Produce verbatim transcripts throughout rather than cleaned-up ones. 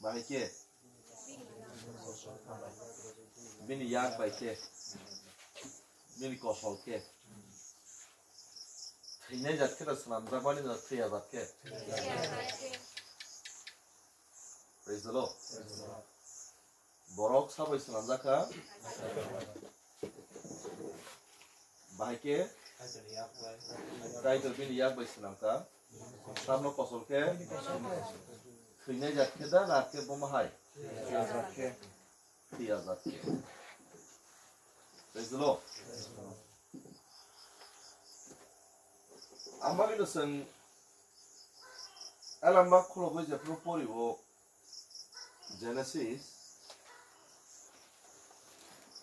Bahai khe bini yak bai khe bini kosol khe thwinai jat khe da swnamjakmani no thwiya jat khe. Praise the Lord. Borok sabai swnamjak kha. Bahai khe Kaitor bini yak bai swnam kha. Samno kosol khe thwinai jat khe da na khe bomo hai? Thwiya jat khe. Praise the Lord. Ang bagwi no chwng elamba khulogwi jephru pori o Genesis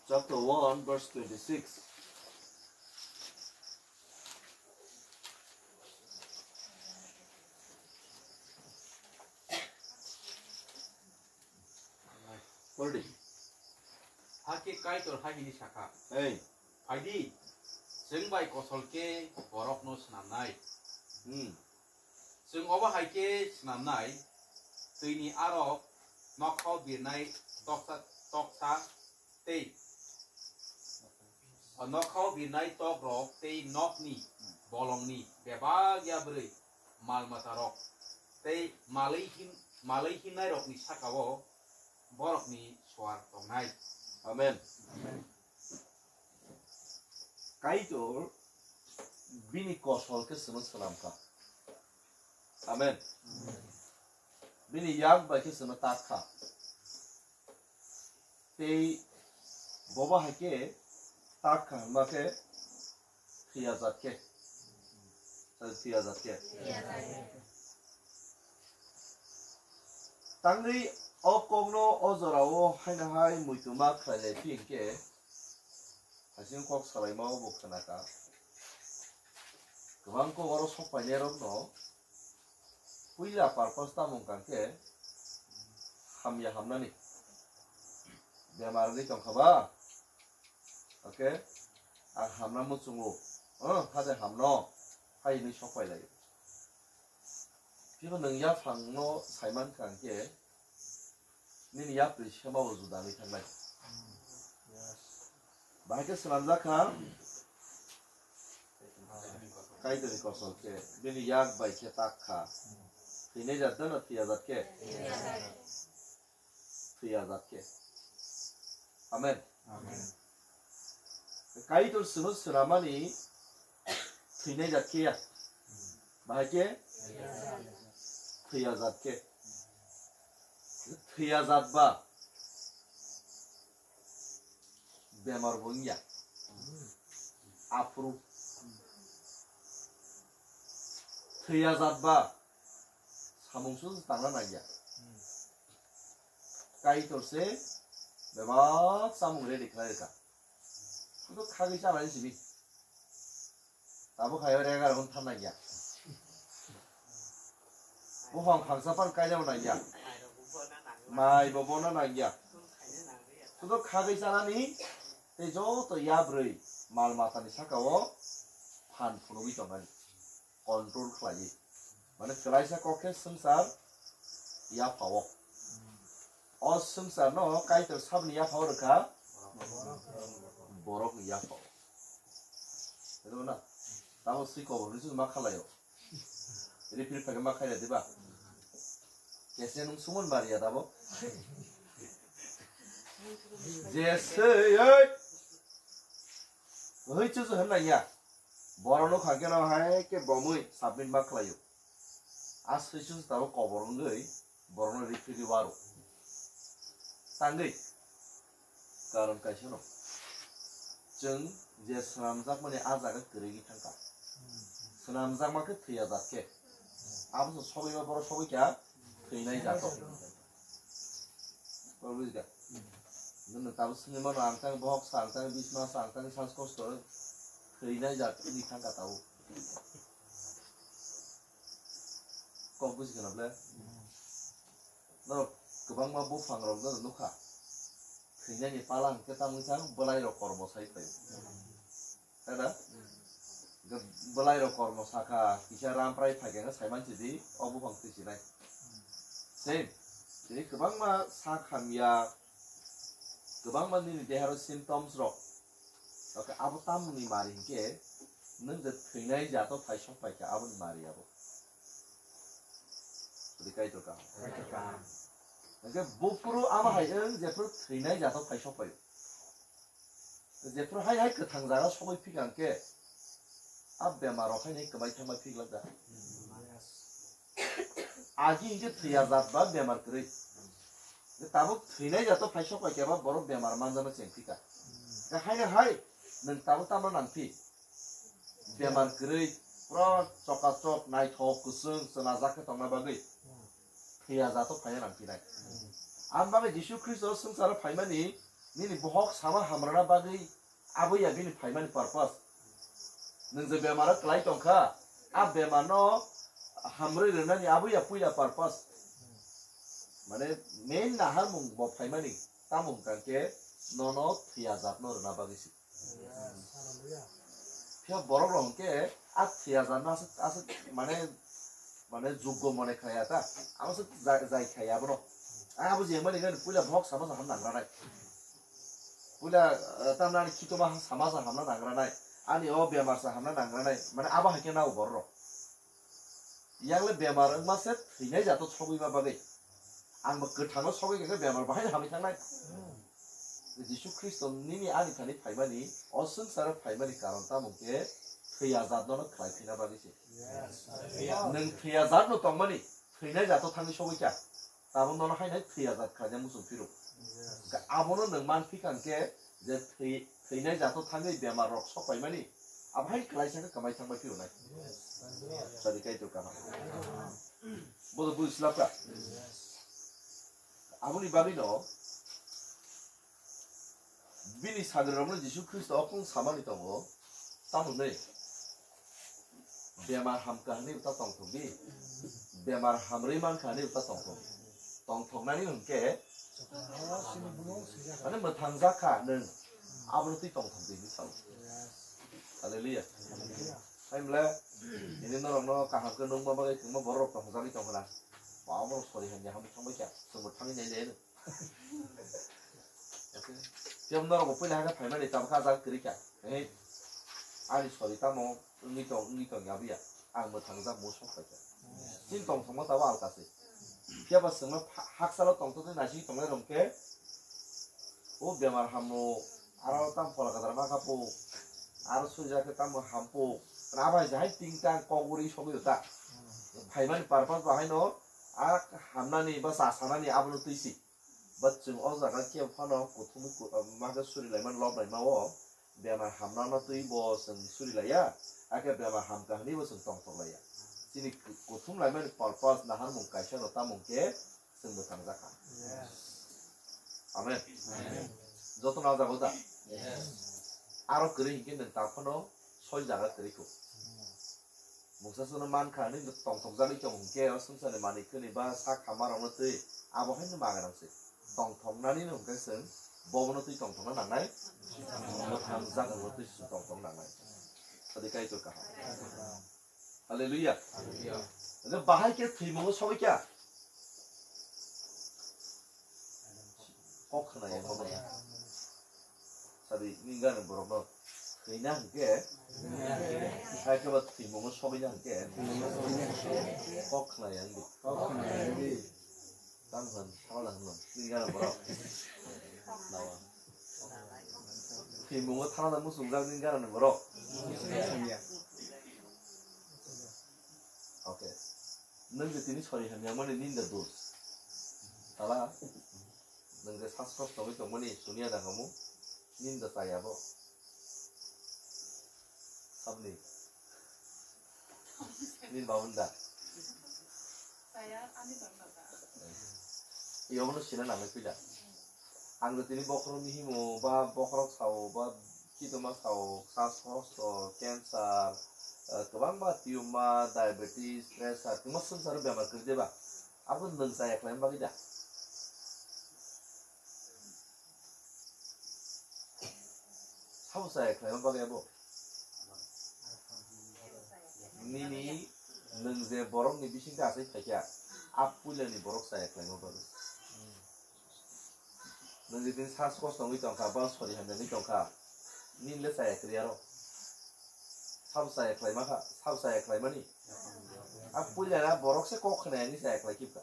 chapter one verse twenty-six. Pori di. Hakhe Kaitor hai hwnwi sakha, Ei. Phaidi, chwng bai kosol khe borokno swnamnai. Hmm. Chwng obo hai khe swnamnai, twini arok nokho birnai toksa, toksa tei o nokho birnai tokrok tei nokni bolongni bebak yabrwi mal matarok tei malwi hin-, malwi hinnairokni saka-o borokni suar tongnai. Amen. Kaitor bini kosol khe chwngno swnam kha. Amen. Bini yak bai khe chwngno tak kha. Tei bobo hai khe tak kha hwnba khe thwiya jat khe. Thwiya jat khe. Tangwi o kokno o jorao haino hai muituma khlai lai phi hwnkhe, hasing kok salaima o bo khna kha. Kwbang kok oro sok painai rok no puila purpose tamo wngkha khe hamya hamnani. Bemar wngwi tongkha ba? Okay? Ang hamna muchungo. Oh, hade hamno. Hai hinwi sok pai lai. Phibo nwng yaphangno saiman kha hwnkhe, nini yapri sema bo juda wngwi thangnai. Bahai khe swnamjak kha, Kaitorni kosol khe, bini yak bai khe tak kha. Thwinai jat dano thwiya jat khe? Thwiya jat khe. Amen. Amen. Kaitor chwngno swnamani thwinai jat khe ya. Bahai khe? Thwiya jat khe. Thwiya jat ba bemar bo wngya. Aphuru thwiya jat ba samung sung tangna nangya. Kaitor se bebak samung ready khlai rwkha. Sudo khagwi chanani simi. Tabuk hai ore egar hwn than nangya. Buphang phangsa pan kaijak nangya. Mai bo bono nangya. Sudo khagwi chanani tei joto yabrwi mal matani saka o phan phunugwi tongnani. Control khlaiwi. Mane kwlaisa kok khe swngchar yaphao. O swngcharno Kaitor saboni yaphao rwkha borokni yaphao. Tamo swi kobor hinwi ma khlaio. Repeat phai ma khaila diba? Kese nung sumon bariya dabo. Je swi oi. Oi chuchu hwnna ya. Borok no kha khe no hai khe bomwi submit ma khlaio. A swichung se tabuk kobor wngwi borok no riphi rwi waro. Tangwi karon kaisa no. Chwng je swnamjakmani a jaga kwrwigwi thangkha. Swnamjakma khe thwiya jat khe. Abo se sogwi ma borok sogwi kha thwinai jato. Kok bujikha? Nwng tabuk swngwi mano ang tang bohok sa, ang tang bisma sa, ang tang sas kosto thwinai jat wngwi thangkha tabuk. Kok bujikha na ble? Norok kwbangma buphang rok no nukha. Thwinani pala hwnkhe tamo wngkha bwlai rok kormo sai phaio. Kada? Bwlai rok kormo sakha, kisa ramprai phaikhe sai mansi di, o buphang twi sinai. Same. Tini kwbangma sak hamya, kwbangma nini deharo symptoms rok. Okay, abo tamni mari hinkhe nwng je thwinai jato phai sok paikha, aboni mari abo. Tini kaitor kaham. Kaitor kaham. Hinkhe buphuru abo hai wng jephuru thwinai jato phai sok paio. Jephuru hai hai kwthang jaga sogwi phikha hinkhe, a bemar rok hai hai kwmai thangma phiklak da. Agi hinkhe thwiya jat ba bemar kwrwi. Tabuk thwinai jato phai sok paikha ba borok bemar manjano cheng phikha. Haino hai nwng tabuk tamo nang phi? Bemar kwrwi, pura chokachok, naithok, kwchwng, chwlajak khe tongna bagwi thwiya jato phaiya nang phinai. Ang bagwi Jisu Khristo swngcharo phaimani nini bohok sama hamrana bagwi abo ya bini phaimani purpose. Nwng je bemaro kwlai tongkha, a bemarno hamrwi rwnani abo ya puila purpose. Mane main naharmung bo phaimani tamo hwnkha khe nono thwiya jatno rwna bagwi se. Phiya borok rok hwnkhe a thwiya jatno aswk, aswk mane, mane juggo mone khlaiya ta. Amo se jai, jai khlaiya abono. Abo jengmani gani puila bohok sama sa hamna nangranai. Puila, eh, tamna ani khitoma sama sa hamna nangranai. Ani o bemar sa hamna nangranai. Mane abo hai khe nao borok rok. Yang le bemar wngma se thwinai jato sogwi ma bagwi. Ang bo kwthango sogwi khe bemar bahai hamwi thangnai. Jisu Khristo nini ani thani phaimani, o swngcharo phaimani karon tamo khe thwiya jatno no khlai phina bagwi se. Nwng thwiya jatno tongmani, thwinai jato thangwi sogwi kha. Tabuk nono haino thwiya jat khlaina muchung phiro. Abono nwng man phikha hwnkhe je thwi-, thwinai jato thangwi bemar rok sok paimani, abo hai kwlaisa khe kwmai thangbai phiro nai. Sadi kaitor kaham. Bodo bui slap kha. Aboni bagwino bini sagrirokno Jisu Khristo o kung samani tongo, tamo hwnwi, bemar hamkha hwnwi ta tongthok di, bemar hamrwi mankha hwnwi ta tongthok, tongthoknani hwnkhe, mane, mwthangjak kha nwng, abono twi tongthok di hwnwi sao. Hallelujah. Hai mle, ini norokno kaham khe nukma bagwi kwbangma borok rok tongthokjagwi tongkha na, ba omo sori hamya hamwi thangbai kha, chwngbo thangwi nai nai. Tei norok bo puila hakhe phaimani tabukha jaga kwrwi kha. Hei, ani sori tamo wngwi tong, wngwi tong ya buya. Ang mwthangjak mo sok paikha. Chini tongthokma tabo alka se. Phiya ba chwngno pha-, hakchalo tongthoknai naising tongnai rok khe, o bemar hammo, aro tamo phola kwthar ma kha po, aro suijak khe tamo ham po. Abo hai jahai ting tang kok uri sogwi ta. Phaimani purpose bo haino a hamnani ba cha sanani abono twi si. But chwng o jaga khe phano kuthumwi ku-, ma khe suri laimani lob laima o bemar hamnano twi bo chwng suri laiya, hakhe bemar hamkha hwnwi bo chwng tongthok laiya. Chini ku-, kuthum laimani purpose naharmung kaisa no tamung khe chwng mwthangjakha. Amen. Jotono o jaga o da? Aro kwrwi hinkhe nwng ta phano soi jaga kwrwi kho. Mungsa chwngno mankha hwnwi tongthokjagwi tong hinkhe o swngcharni manwi khwnwi ba sak hamarokno twi abo haino maganang se. Tongthoknani hwnkhe chwng bobono twi tongthokna nangnai, mwthangjak hwnwi twi chwng tongthok nangnai. Sadi Kaitor kaham. Hallelujah. Hallelujah. Bahai khe thwimungo sogwi kha. Kok khna ya, kok khna ya. Sabi, nini gana borok no thwina hwnkhe, hai khe ba thwimungo sogwi na hwnkhe, kok khna ya, hindi. Tamo san, tamo lang no, nini gana borok. Lawa. Thwimungo thana na muchungjak nini gana ni borok. Okay. Nwng je tini sori hamya mani nini da dos. Tala. Nwng je sasro tongwi tongmani suniya da hamu, nini da chaya bo. Sabni. Nini babun da. Chaya, ani tong da. Iyo bono sina nangwi pila. Ang je tini bokhorok ni himo ba bokhorok sao ba kidoma sao, sasro, cancer, eh, kwbangma tumor, diabetes, pressure, kwbangma swngcharo bemar kwrwi de ba. Abo nwng chaya khlaina bagwi da. Sabo chaya khlaima bagwi abo. Nini nwng je borokni bisingtwi achai phaikha, a puilani borok chaya khlaima bagwi. Nwng jodi sas kosto wngwi tongkha, ba sori hamya wngwi tongkha, nini le chaya kwrwi aro. Sabo chaya khlaima kha, sabo chaya khlaimani. A puila na borok se kok khna wngwi chaya khlai kibka.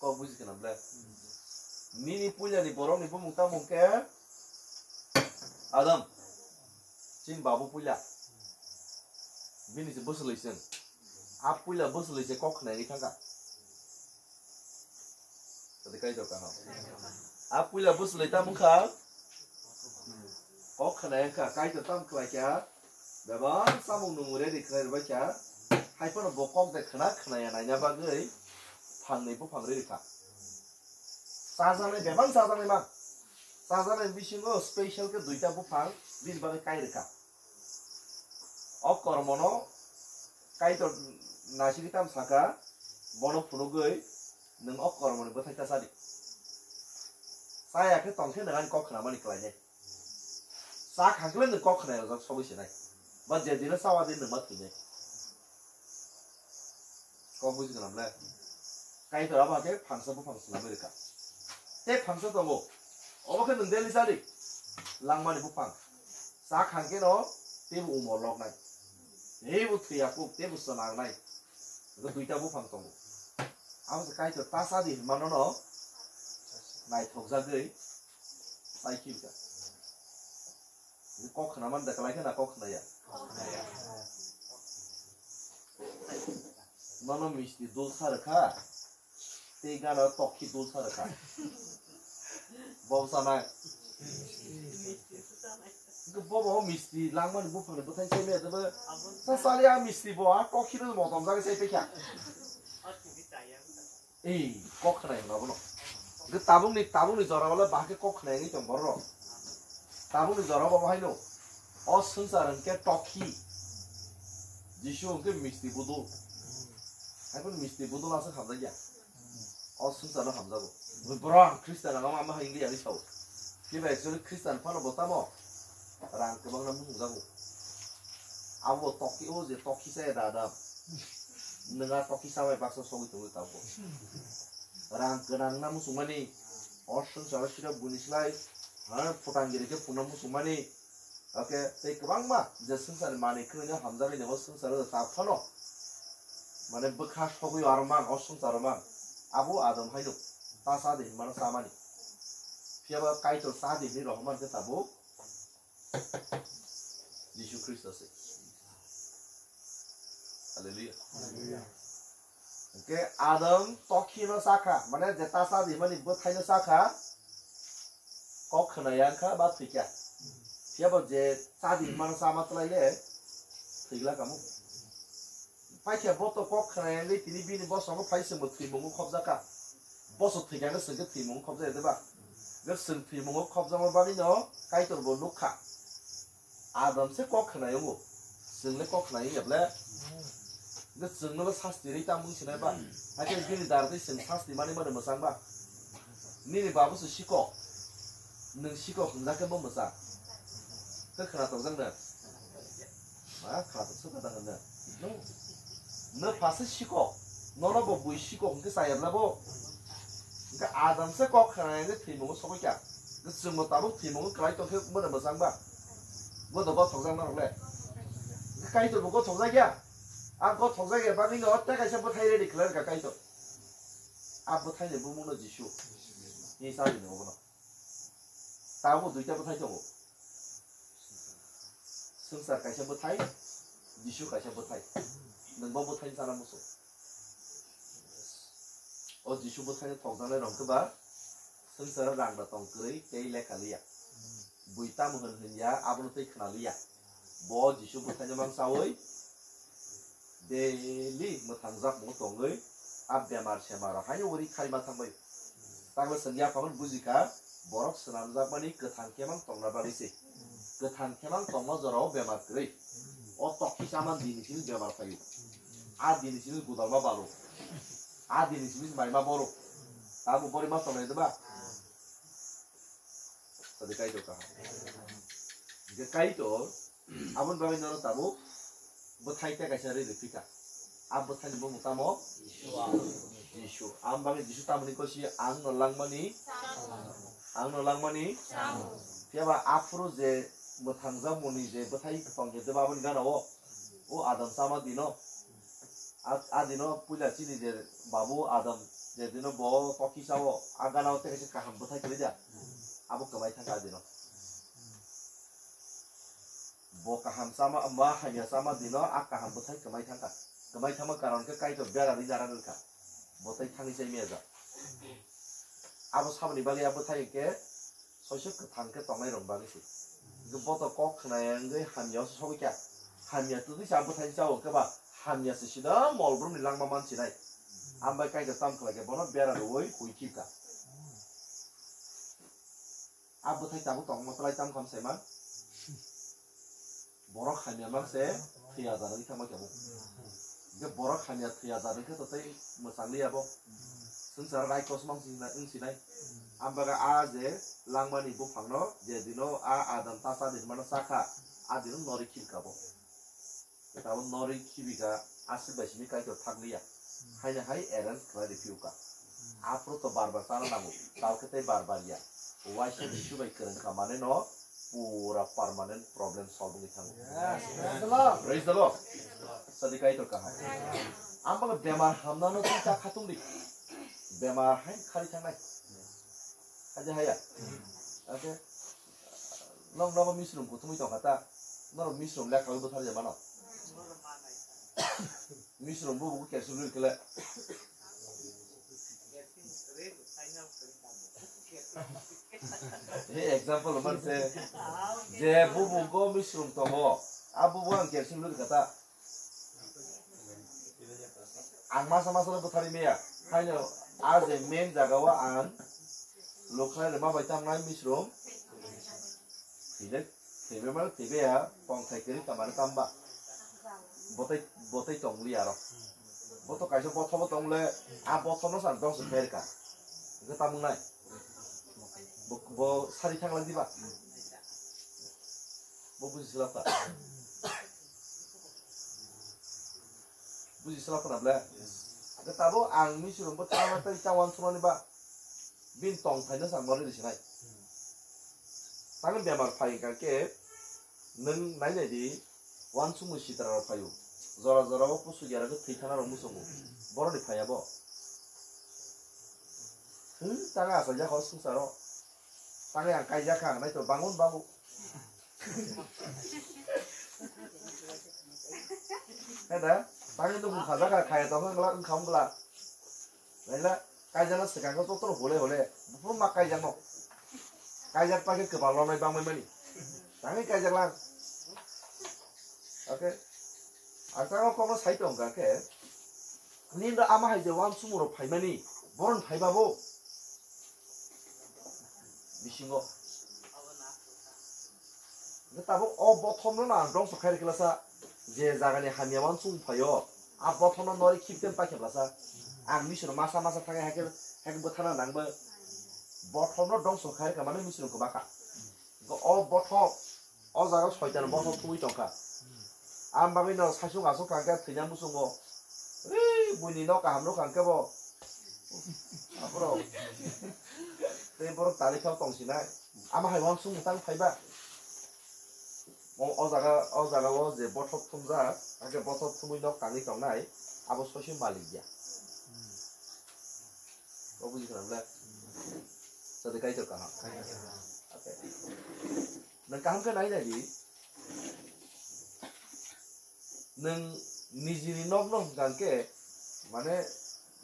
Kok buji khna ble. Nini puila ni borok ni bumung tamo hwnkhe Adam. Chini babu puila. Bini se bwswlwi chwng. A puila bwswlwi se kok khna wngwi thangkha. Tadi Kaitor kaham. A puila bwswlwi tamo wngkha? Kok khna wngkha, Kaitor tamo khlai kha? Bebak samung nung ready khlai rwbai kha. Hai phano bo kok de khna khna ya naina bagwi phangnwi buphang rwi rwkha. Chajaknai bebak chajaknai ma. Chajaknai bisingo special khe duita buphang bini bagwi kai rwkha. O kormono Kaitor naisingwi tamo sakha, bono phunugwi, "Nwng o kormoni bwthai ta cha di." Chaya khe tong khe nwng ani kok khnamani kwlainai. Cha kha khe le nwng kok khnai ojak sogwi sinai. Ba je dino chawa din nwng ma thwinai. Kok buji gwnam le. Kaitor abo hakhe phangsa buphang swnamwi rwkha. Tei phangsa tongo. Obo khe nwng daily cha di. Langmani buphang. Cha kha khe no teibo umor loknai. Teibo thwiya kuk, teibo swnangnai. Abo duita buphang tongo. Abo se Kaitor ta cha di hwnmano no naithokjagwi chai khibka. Kok khna man da, kwlai khna kok khna ya. Nono misti dul sa rwkha, tei gana tokhi dul sa rwkha. Bo sanai. Bo bo misti langmani buphangni bwthai sai me da. Sa sali a misti bo a tokhi no motom jagwi sai pekha. Ei, kok khna wngna bono. Hwnkhe tabukni, tabukni jora o le bahai khe kok khna wngwi tong borok rok. Tabukni jora o bo haino. O swngchar hwnkhe tokhi. Jisu hwnkhe misti budul. Hai phano misti budul aswk hamjakya. O swngchar no hamjago. Borok ang Christian ang ama hai wngya hinwi sao. Phiya ba actually Christian phano bo tamo rang kwbangna muchungjago. Abo tokhi, o je tokhi chaya da Adam. Nwng a tokhi chamai baksa sogwi tongwi tabuk. Rang gwnang na muchungmani, o swngcharo siro buini slai, ha, phutang giri khe phunukna muchungmani. Oke, tei kwbangma je swngcharni manwi khwnwi hamjagwi tongo, swngcharo tak phano. Mane bwkha sogwi aro man, o swngcharo man. Abo Adam haino ta cha di hinmano chamani. Phiya ba Kaitor cha di hinwi rohormani khe tabuk Jisu Khristo se. Hallelujah. Hallelujah. Hwnkhe Adam tokhi no chakha, mane je ta cha di mani bwthai no chakha, kok khna ya wngkha ba thwikha. Phiya bo je cha di mano chama twlai le thwigla kamo. Paikha bo to kok khna ya wngwi tini bini bosongo phai chwngbo thwimungo khobjakha. Boso thwikha khe chwng khe thwimungo khobjakya de ba? Khe chwng thwimungo khobjakma bagwi no Kaitor bo nukha. Adam se kok khna ya wngo. Chwng le kok khna ya ble. Khe chwng no sasti ri tamo wng sinai ba? Hakhe bini dar tei chwng sasti mani mani mwchang ba? Nini babu se sikok. Nwng sikok hwnjak khe bo mwchang. Khe khna tokjak na? Ma khna toksa kha da hwnna. No. No pha se sikok. Nono bo bui sikok hwnkhe chaya bla bo. Hwnkhe Adam se kok khna ya hwnkhe thwimungo sogwi kha. Hwnkhe chwngbo tabuk thwimungo kwlai tong khe bono mwchang ba? Bo do gothokjak norok le. Hwnkhe Kaitor bo gothokjak ya. A gothokjak ya bagwi no tei kaisa bwthai ready khlai rwkha Kaitor. A bwthai ni bumung no Jisu. Ni sa di no bono. Tabuk duita bwthai tongo. Swngchar kaisa bwthai, Jisu kaisa bwthai. Nwng bo bwthai sana muchung. O Jisu bwthai no thokjaknai rok khe ba swngcharo rang da tong kwrwi tei lekha liya. Bui tamo hwn hwn ya, abono tei khna liya. Bo Jisu bwthai no mang chawi daily mwthangjakmung tongwi a bemar semar rok haino uri khaima thangbai. Takle chwng yaphango bujikha, borok swnamjakmani kwthang khe mang tongna bagwi se. Kwthang khe mang tongma jorao bemar kwrwi. O tokhi chaman dini simi bemar phaio. A dini simi gudalma balo. A dini simi maima boro. Abo bori ma tongnai de ba? Tadi Kaitor kaham. Hingke Kaitor, aboni bagwi nono tabuk bwthai tei kaisa rwi rwphi kha. A bwthaini bumung tamo? Jisu. Jisu, ang bagwi Jisu tamoni kosi ang no langmani, ang no langmani. Phiya ba aphuru je mwthangjakmani je bwthai tong khe deba aboni gana o, o Adam chama dino. A, a dino puila chini je babu Adam je dino bo toki sao, a gana o tei kaisa kaham bwthai kwlai da. Abo kwmai thangkha a dino. Bo kaham chama, ma hamya chama dino a kaham bwthai kwmai thangkha. Kwmai thangma karon khe Kaitor bera ri nara rwkha. Bo tei thangwi chai maya jak. Abo saboni bagwi a bwthai hinkhe soiso kwthang khe tongnai rok bagwi se. Hinkhe bo to kok khna ya wngwi hamya o sogwi kha. Hamya twtwi se a bwthai chao hinkhe ba hamya se sida mol brumni langma man sinai. Ambai Kaitor tam khlai khe bono bera rwui hui khibkha. A bwthai tabuk tongma kwlai tam kham saiman. Borok hamya mang se thwiya jana wngwi thangma khe bo. Je borok hamya thwiya jana khe to tei mwchang liya bo. Swngchar raikos mang wng sinai. Ambaga a je langmani buphangno je dino a Adam ta cha din mano chakha, a dino nori khibka bo. Tabuk nori khibika aswk bai simi Kaitor thakliya. Haino hai arrange khlai rw phiuka. Aphuru to bar bar chana nango. Talkhe tei bar bar ya. Waisa Jisu bai kwrwngkha mane no pura permanent problem solve wngwi thango. Yes, praise the Lord. Praise the Lord. Sadi Kaitor kaham. Ambaga bemar hamnano twi ta khatung di. Bemar hai khari thangnai. Aja haya. Ake. Nong nogo misrum kuthumwi tongkha ta. Norok misrum lekha wi bwthar ya mano. Misrum bo bo kersim lwi kle. He example man se je bo bo go misrum tongo. A bo bo ang kersim lwi kata. Ang masa masa no bwthari maya. Haino a je main jaga o ang lokhnai rwma bai tam nai misrum. Thile thebe mano thebe ya tong thai kiri kamani tamba. Botai botai tong li aro. Boto kaisa bothobo tong le a bothono san dong se pherka. Ge tamung nai. Bo, bo sari thang lang diba. Bo buji silap ta. Buji silap ta na ble. Ge tabo ang misrum bo tang tai ta wan sumani ba. Bin tong phaina sa mori di sinai. Tang bemar phai ka ke nung nai nai di. Wansukmung sitra rok phaio. Jora jora o pusu ya rok thwi thana rok muchungo. Borok ni phaiya bo. Hmm, tang asajak ho sungsaro. Tang yang kaijak kha, nai to bangun bangu. Heda, tang to bung khajak kha, khaya to hangla, wngkha wngla. Naila, kaijakno swkang khe totoro hole hole, buphuru ma kaijakno. Kaijak paikhe kwbal rwnai bangmani. Tangwi kaijak lang. Okay. Ang tangwi kokno sai tongkha khe, nini ama hai je wansukmung rok phaimani, boron phaiba bo. Bisingo. Hwnkhe tabuk o bothomno no ang dongso khairokhe lasa, je jagani hamya wansukmung phaio, a bothomno nori khibteni paikhe lasa. Ang misino masa masa thangwi haikhe, haikhe bwthana nangba. Bothomno dongso khairokhe mano misino kwbakha. Hwnkhe o bothom, o jaga soitan bothom thumwi tongkha. Ang bagwi no saichung aswk kha khe thwina muchungo. Ei, buini nok kaham rok kha khe bo. Aphuru tei borok talikhao tongsinai. Ama hai wansukmung tang phaiba. O, o jaga, o jaga o je bothop thumjak, hakhe bothop thumwi nok tangwi tongnai, abo soiso malik ya. O buji khna ble? Sadi Kaitor kaham. Okay. Nwng kaham khe nai nai di. Nwng nijini nokno hwnkha khe, mane,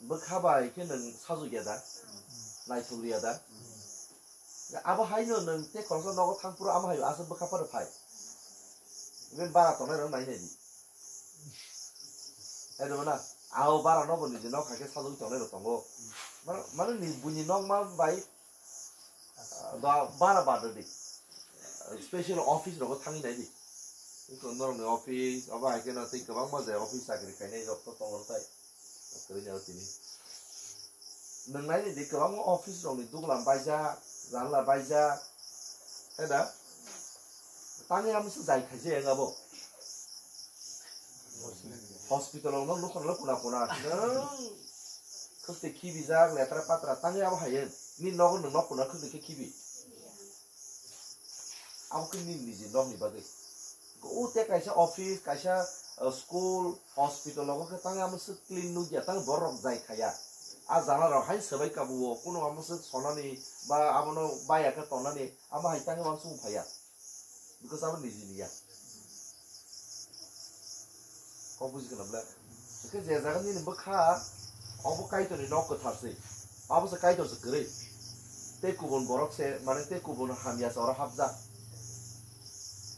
bwkha bai khe nwng sajwk ya da, naithok ya da. Abo haino nwng tei khoroksa nogo thang phuru amo hai aswk bwkha phano phai. Iben bara tongnai rok nai nai di. Hai rwmana, abo bara nobo niji nok hai khe sajwk tongnai rok tongo. Mane, mane ni buini nokma bai Ah, ba, bara bada di. Special office rogo thangwi nai di. Iko norokni office, obo hai kheno tei kwbangma je office chakri khainai rok to tongo tai. Kwrwini aro tini. Nwng nai di kwbangma office rokni duglam baijak, janla baijak. Hai da? Tangwi amo se jai khaijak abo. Hospital rok no nukha nang kuna kuna. Nwng Khwtwi khibi jak, letra patra tangwi abo hai wng. Nini nogo nwng nok kwna khwtwi khe khibi. Abo khe nini niji nokni bagwi. O te kaisa office, kaisa, uh, school, hospital logo khe tangwi amo swk clean nukya, tangwi borok rok jai khaya. A jana rok hai swbai kabuo, kuno amo swk sonani ba abono baya khe tonani, amo hai tangwi uansukmung phaiya. Because abo niji niya. Kok buji khna bwle. Hwnkhe je jaga nini bwkha, obo Kaitorni nok kwthar se. Abo se Kaitor se kwrwi. Tei kubun borok se, mane tei kubun hamya se oro hapjak.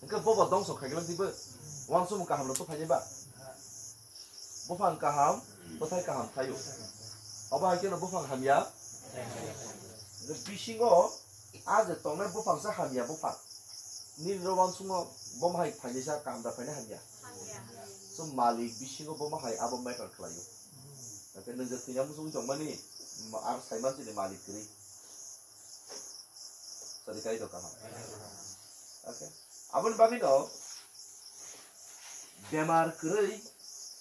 Hwnkhe bobo dongso khaikhe twibo. Uansukmung kaham rok to phainai ba. Buphang kaham, bwthai kaham thaio. Obo hai kheno buphang hamya. Bisingo a je tongnai buphang se hamya buphang. Nini ro uansukmung bo hai phainai sa kaham da phainai hamya. So malik bisingo bo hai abo matter khlaio. Hwnkhe nwng je thwina muchungwi tongmani, ma-, ar saiman chini malik kwrwi. Sadi kai do kaham. Okay. Aboni bagwi no bemar kwrwi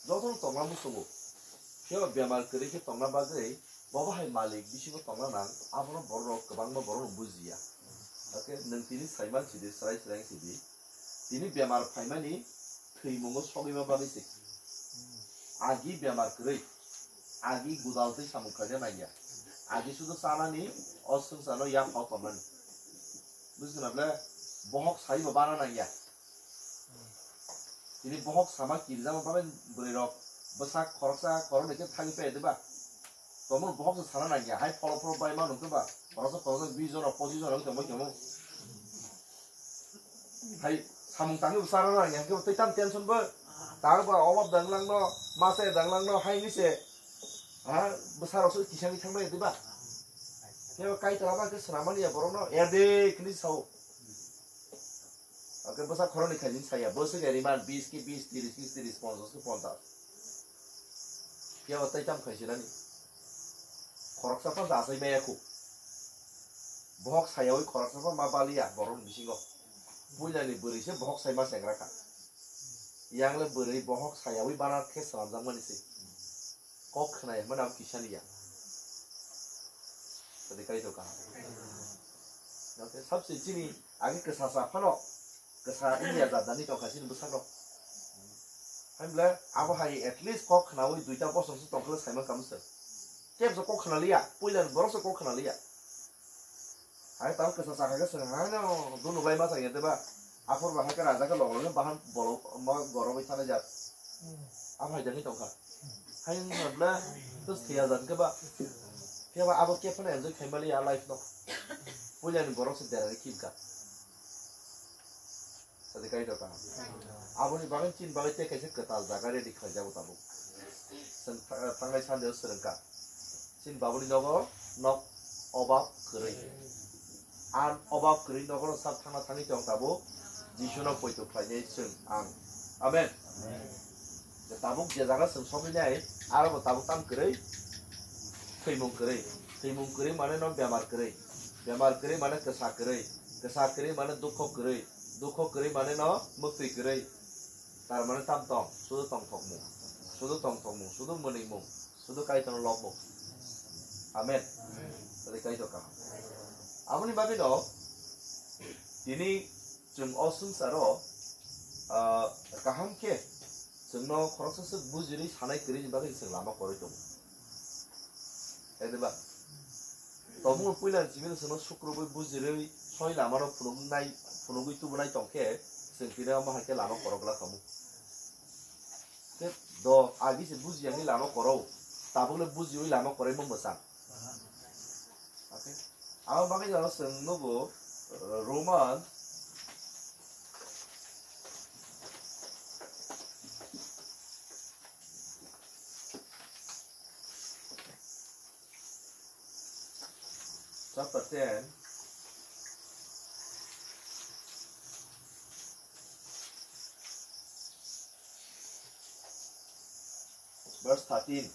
jotono tongna muchungo. Phiya bemar kwrwi khe tongna bagwi bobo hai malik bisingo tongna nang, abono borok rok kwbangma borok rok bujiya. Okay, nwng tini saiman sidi, srai srai sidi. Tini bemar phaimani thwimungo sogwima bagwi se. Agi bemar kwrwi, agi gudal twi samung khaina nangya. Agi sudu chanani, o swngcharno yaphao tongmani. Buji khna bwle, bohok saibo bana nangya. Tini bohok sama kirijama bagwi bwrwi rok bwsak khoroksa khoroknwi khe thangwi paiya diba? Tongmani bohok se sana nangya, hai phoro phoro bai mano khe ba, khoroksa khoroksa bis jon rok, pochis jon rok tongbai tongmo. Hai samung tangwi bwsa rwna nangya, hwnkhe tei tam tension bo. Tang ba obab dang langno, masa dang langno, hai ni se. Ha, bwsa rok se kisa ni thang bai diba? Khe ba kai tala ba khe swnam mani ya borok no, ya de kini sao. Oke, bwsa khoroknwi khaijin saya, bwswk ya riman bis ki bis, tiris ki tiris, ponchas ki ponchas. Phiya ba tei tam khai sinani. Khoroksa phano achai maya khu. Bohok sayawi khoroksa phano ma baliya borokni bisingo. Puilani bwrwi se bohok sai ma chengra kha. Yang le bwrwi bohok sayawi bana khe swnamjakmani se. Kok khna ya hwnmani abo kisa ni ya. Tadi kai to kaham. Oke, sabse chini agi kwsa sa phano. Kwsa India jat dani tongkha chini bwsakno. Hai bwle abo hai at least kok khnawi duita bosong se tongkha le saiman kamu se. Kebsa kok khna liya, puila ni borok se kok khna liya. Hai tamo kwsa chakha khe swng hai no, dunuk lai ma chang ya de ba. Aphur ba hai khe raja khe lok lok bahan bolok ma gorok bai thana jat. Abo hai jani tongkha. Hai wngkha bwle, to thwiya jat khe ba. Phiya ba abo khe phano enjoy khai mali ya life no. Puila ni borok se derari khibka. Sadi kai doka. Aboni bagwi chin bagwi tei kaisa kwtal jaga ready khlai jago tabuk. Chwng tha-, thangnai Sunday o swrwngkha. Chini babuni nogo nok obab kwrwi. An obab kwrwi nogo sak thangna thangwi tong tabuk. Jisu no poito khlainai chwng ang. Amen. Tabuk je jaga chwng sogwi nai, aro bo tabuk tam kwrwi, thwimung kwrwi. Thwimung kwrwi mane no bemar kwrwi. Bemar kwrwi mane kwsa kwrwi. Kwsa kwrwi mane dukho kwrwi. Dukho kwrwi mane no mwktwi kwrwi. Tar mane tam tong, sudu tongthokmung. Sudu tongthokmung, sudu mwnwimung, sudu Kaitorno lobmung. Amen. Tadi Kaitor kaham. Aboni bagwi no, tini chwng o swngcharo, ah, kaham khe chwngno khoroksa swk bujirwi sanai kwrwini bagwi chwng lama kwrwi tongo. Hai diba? Tongmung puila ni simi chwngno sukrubwi bujirwi soi lamano phunuknai, phunugwi tubunai tongkhe chwng tini omo hai khe lama kwrwk glak tongo. Khe do agi se buji yangwi lama kwrw, tabuk le bujiwi lama kwrwimo mwchang. Okay. Abo bagwi jora chwng nugo, uh, Roman chapter ten, verse thirteen.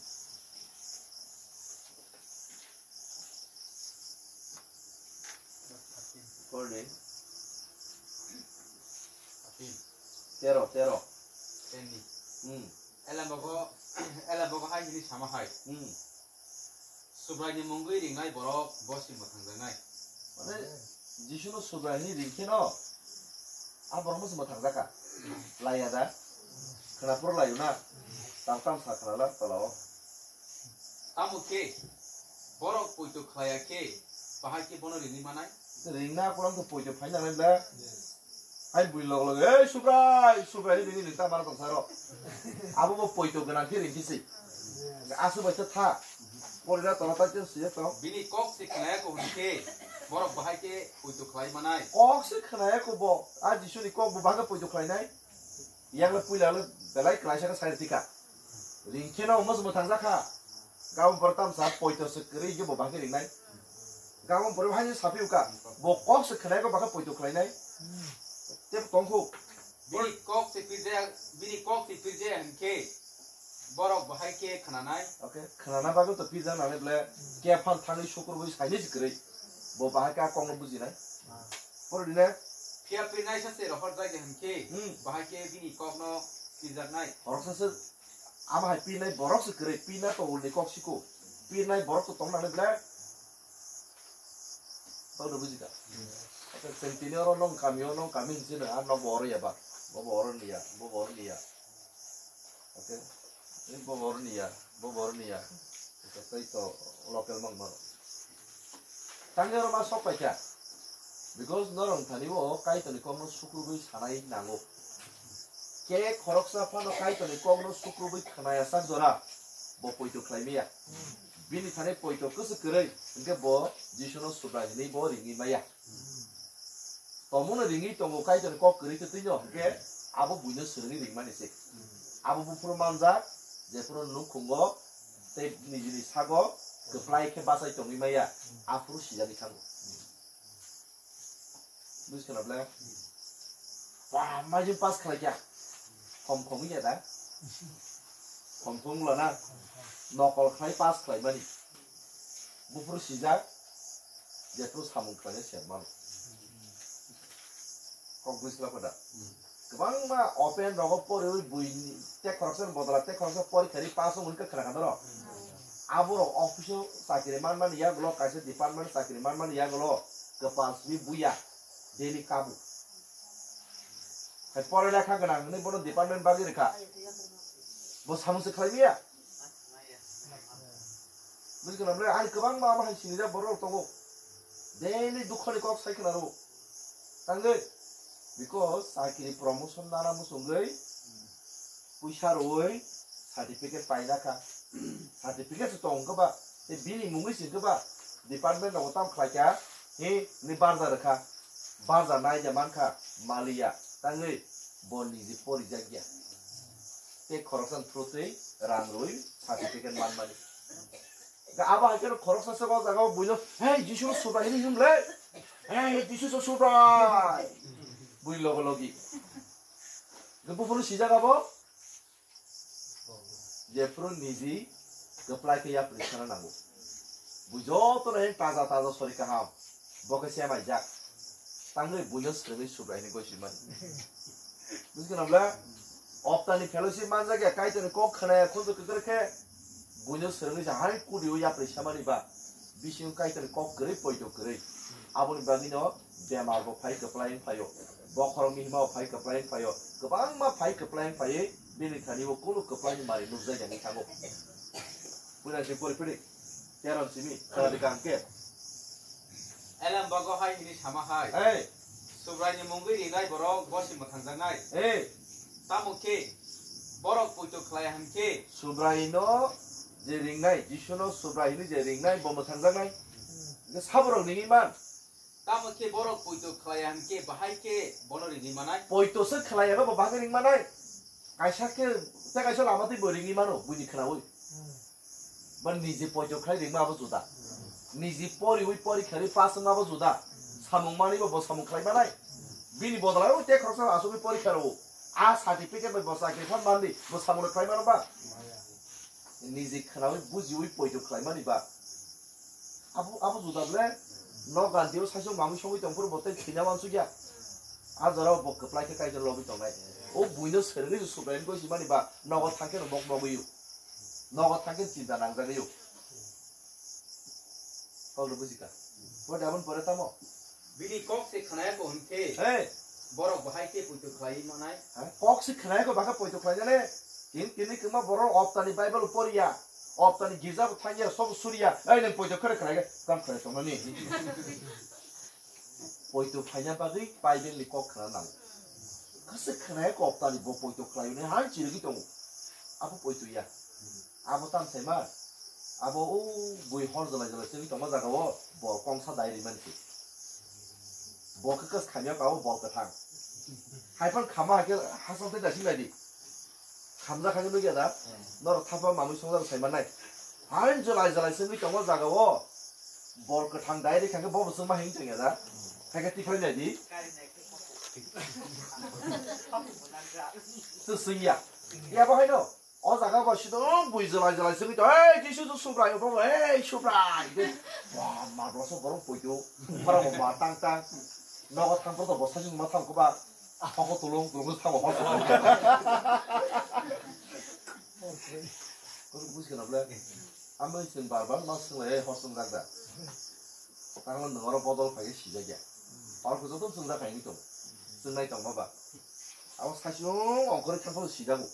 Korni. Tero, tero. Teni. Hmm. Ela bogo, ela bogo hai hini sama hai. Hmm. Subraini mungwi ringnai borok bo se mwthangjaknai. Mane, Jisuno Subrai hwnwi ring kheno, a borok no se mwthangjakha. Laiya da? Khwnaphuru laiyo na? Tam tam sa khwnala tola o. Tamo khe, borok poito khlaiya khe, bahai khe bono ringwi manai? Ringna kwlwng khe poito phaina nai bla. Hai bui log log, "Ei, Subrai, Subrai," hwnwi ringwi ta mano tong saro. Abo bo poito gwnang khe ringkhe se. Asu bai ta tha. Porina tola ta chen siya to. Bini kok se khnaya ko hwn khe, borok bahai khe poito khlai manai. Kok se khnaya ko bo, a Jisuni kok bo bahai khe poito khlai nai. Yang le puila le belai klaisa khe sai tika. Ring kheno omo se mwthang jakha. Gabon pore tamsa poito se kwrwi hwnkhe bo bahai khe ringnai. Gabon pore bo haino saphi uka. Bo kok se khwnai ko bahai poito khlainai. Tei tongkhu. Bini kok se pirjaya, bini kok se pirjaya hwnkhe borok bahai khe khwnanai. Okay, khwnana bagwi to pirjak nani ble kephan thangwi sukrubwi saini se kwrwi. Bo bahai khe a kokno bujinai. Pore dine. Phiya pirnai sa se rohor jagya hwnkhe Hmm. bahai khe bini kokno pirjaknai. Khoroksa se Abo hai pirnai borok se kwrwi, pirna to ulni kok siko. Pirnai borok to tong nang le ble. Tau no bujika. Ata sen tini oro nong kami o nong kami hinse no, a nong bo oro ya ba. Bo bo oro ni ya, bo bo oro ni ya. Okay. Ni bo bo oro ni ya, bo bo oro ni ya. Ata tei to local mang mano. Tangwi oro ma sok paikha. Because norok thani o Kaitorni kokno sukrubwi sanai nango. Ke khoroksa phano Kaitorni kokno sukrubwi khwnaya sak jora, bo poito khlai maya. Bini thani poito kwswk kwrwi, hwnkhe bo Jisuno Subrai hwnwi bo ringwi maya. Tomono ringwi tongo Kaitorni kok kwrwi twi twino, hwnkhe abo buino swrwngwi ringmani se. Abo buphuru manjak, jephuru nukhungo tei nijini sago kwplai khe bachai tongwi maya, aphuru sijagwi thango. Buji khna ble? Ba, majung pass khlai kya? Hom khom ya da? Hom khom la na? Nokol khlai pass khlai mani. Buphuru sijak, jephuru samung khlai se mano. Kok buji la da? Kwbangma open rogo poriwi buini tei khoroksa ni bodol tei khoroksa pori khairi pass wng kha khna kha doro. Aborok office o chakri manmani yagulo, kaisa department chakri manmani yagulo kwpal simi buya daily kabu. Hai pore lekha gwnang hwnwi bono department bagwi rwkha. Bo samung se khlai maya. Buji khna ble, ani kwbangma abo hai sinijak borok tongo. Daily dukho ni kok sai khna rwo. Tangwi, because chakri promotion nana muchungwi puisa rwwi certificate paina kha. Certificate se tong kha ba, tei bini mungwi se kha ba, department rogo tam khlai kha, he ni barja rwkha, barja nai ja man kha, maliya, tangwi bo niji porijak ya. Tei khoroksa through twi rang rwwi certificate man mani. Ga abo hai khe khoroksa se o jaga o buino, "Hey, Jisu Subrai," hini him le. "Hey, Jisu Subrai." Bui logo logi. Ga buphuru sijak abo. Jephuru niji kwplai khe yapri sana nango. Bui joto no him taja taja sori kaham. Bo khe semaijak. Tangwi buino swrwngwi Subrai hini goi simani. Buji khna ble? Optani fellowship manjak ya, Kaitorni kok khna ya, khunju kwkrwi khe buino swrwngwi se hai kudi o yapri samani ba. Bisingo Kaitorni kok kwrwi, poito kwrwi. Aboni bagwino bemar bo phai kwplai wng phaio. Bokhorok mihima bo phai kwplai wng phaio. Kwbangma phai kwplai wng phaiwi bini thani o kunu kwplai ni manwi nukjak ya wngwi thango. Puila se pori piri. Teron simi, tara de gangke. Elem bago hai hini sama hai. Hey. Subraini mungwi rinai borok bosi mwthangjaknai. Hey. Tamo khe borok poito khlai hwn khe. Subraino je ringnai, Jisuno Subrai hini je ringnai bo mwthangjaknai. Hwnkhe saborok ringwi man. Tamo khe borok poito khlai hwn khe bahai khe bono ringwi manai. Poito se khlai eba bo bahai ring manai. Kaisa khe, tei kaisa lama tei bo ringwi mano, buini khnaui. Ba niji poito khlai ringma abo juda. Niji poriui porikha ri pass wngma abo juda. Samung manwi bo, bo samung khlai manai. Bini bodol o tei khoroksa asugwi porikha rwo. A certificate bai bo chakri phan manli, bo samung khlai mano ba. Niji khnaui bujiui poito khlai mani ba. Abo, abo juda ble. Nok ganti o saisok mamui songwi tong phuru bo tei thwina wansukya. A jora o bo kwplai khe kaitor lobwi tongnai. O buino swrwngwi Subraini goi simani ba nogo thangkhe no mok mogwi o. Nogo thangkhe chinta nangjagwi o. Kok rw bujika. Bo dabon pore tamo. Bini kok se khwnaya ko hwn khe. Hey. Borok bahai khe poito khlai manai. Ha? Kok se khwnaya ko bakha poito khlai jale. Kin kini kima borok optani Bible poriya. Optani girja bo thangya sob suriya. Ei nang poito khare khwnai ge. Kam khwnai tongmani. Poito khlaina bagwi Bible ni kok khna nang. Kase khwnaya ko optani bo poito khlai ne han chirigwi tongo. Abo poito ya. Abo tam saima. Abo o bui hor jalai jalai chwng tongma jaga o bol kongsa dai ri mansi. Bo khe kas khamya ka o bol kwthang. Hai phan khama hai khe hasal te dasi lai di. Khamja khamya nugya da. Nor thapa mamui songja sai manai. Hai jalai jalai chwng tongma jaga o bol kwthang dai ri kha khe bo bo chwng ma hing tongya da. Hai khe tikhoi lai di. Chwng ya. Ya bo hai no. O jaga bo sidong bui jalai jalai simi to, "Ei, Jisu, Jisu, Subrai, obo, ei, Subrai," de. Wah, ma, dua so borok poito, para bo ma tang tang. Nogo thang to bo sajung ma thang ko ba. Hoko tulung, tulung thang hor. Kok buji kana ble. Amai sing bar bar ma sing le, hor sing dak da. Tangma nwng oro bodol phai khe sijak ya. Hor kuchuk to chwng jak kaini tong. Chwng nai tongma ba. Abo saichung ongkhorwi thangphano sijago.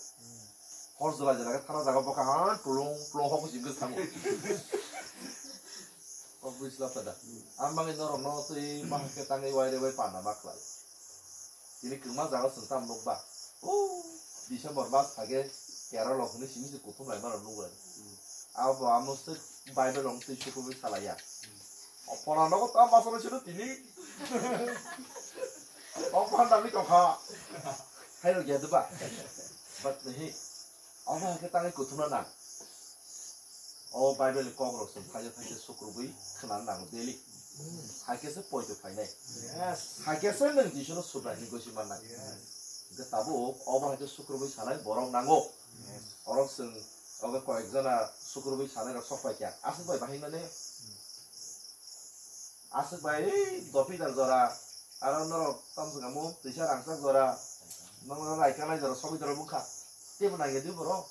Hor jora jora khe thana jaga bokha han pulung pulung hok sing khe thango. Kok bui slap da. Ang bangwi norok no twi ma khe tangwi wai re wai panda ma khlai. Tini kwma jaga chwng tam nuk ba. O December mas phai khe Kerala hwnwi simi se kuthum lai mano nuk lai. Abo bo amo se Bible rok twi sukrubwi salai ya. O pora nogo ta masalo sino tini. O panda ni tongkha. Hai rok ya duba. But nahi. Omo hwnkhe tangwi kuthumna nang. O Bible ni kok rok chwng thaisa thaisa sukrubwi khwnana nango daily. Hai khe se poito phainai. Yes. Hai khe se nwng Jisuno Subrai hwnwi gosi mannai. Yes. Hwnkhe tabuk obo hai khe sukrubwi sanai borok nango. Yes. Oro chwng obo koyek jona sukrubwi sanai rok sok pai kha. Aswk bai bahai mani. Aswk bai, ei, dopi dal jora, aro norok tamswk amo twisa rangchak jora, norok raikanai jora, sogwi jora bwkha. Teibo nangya di borok.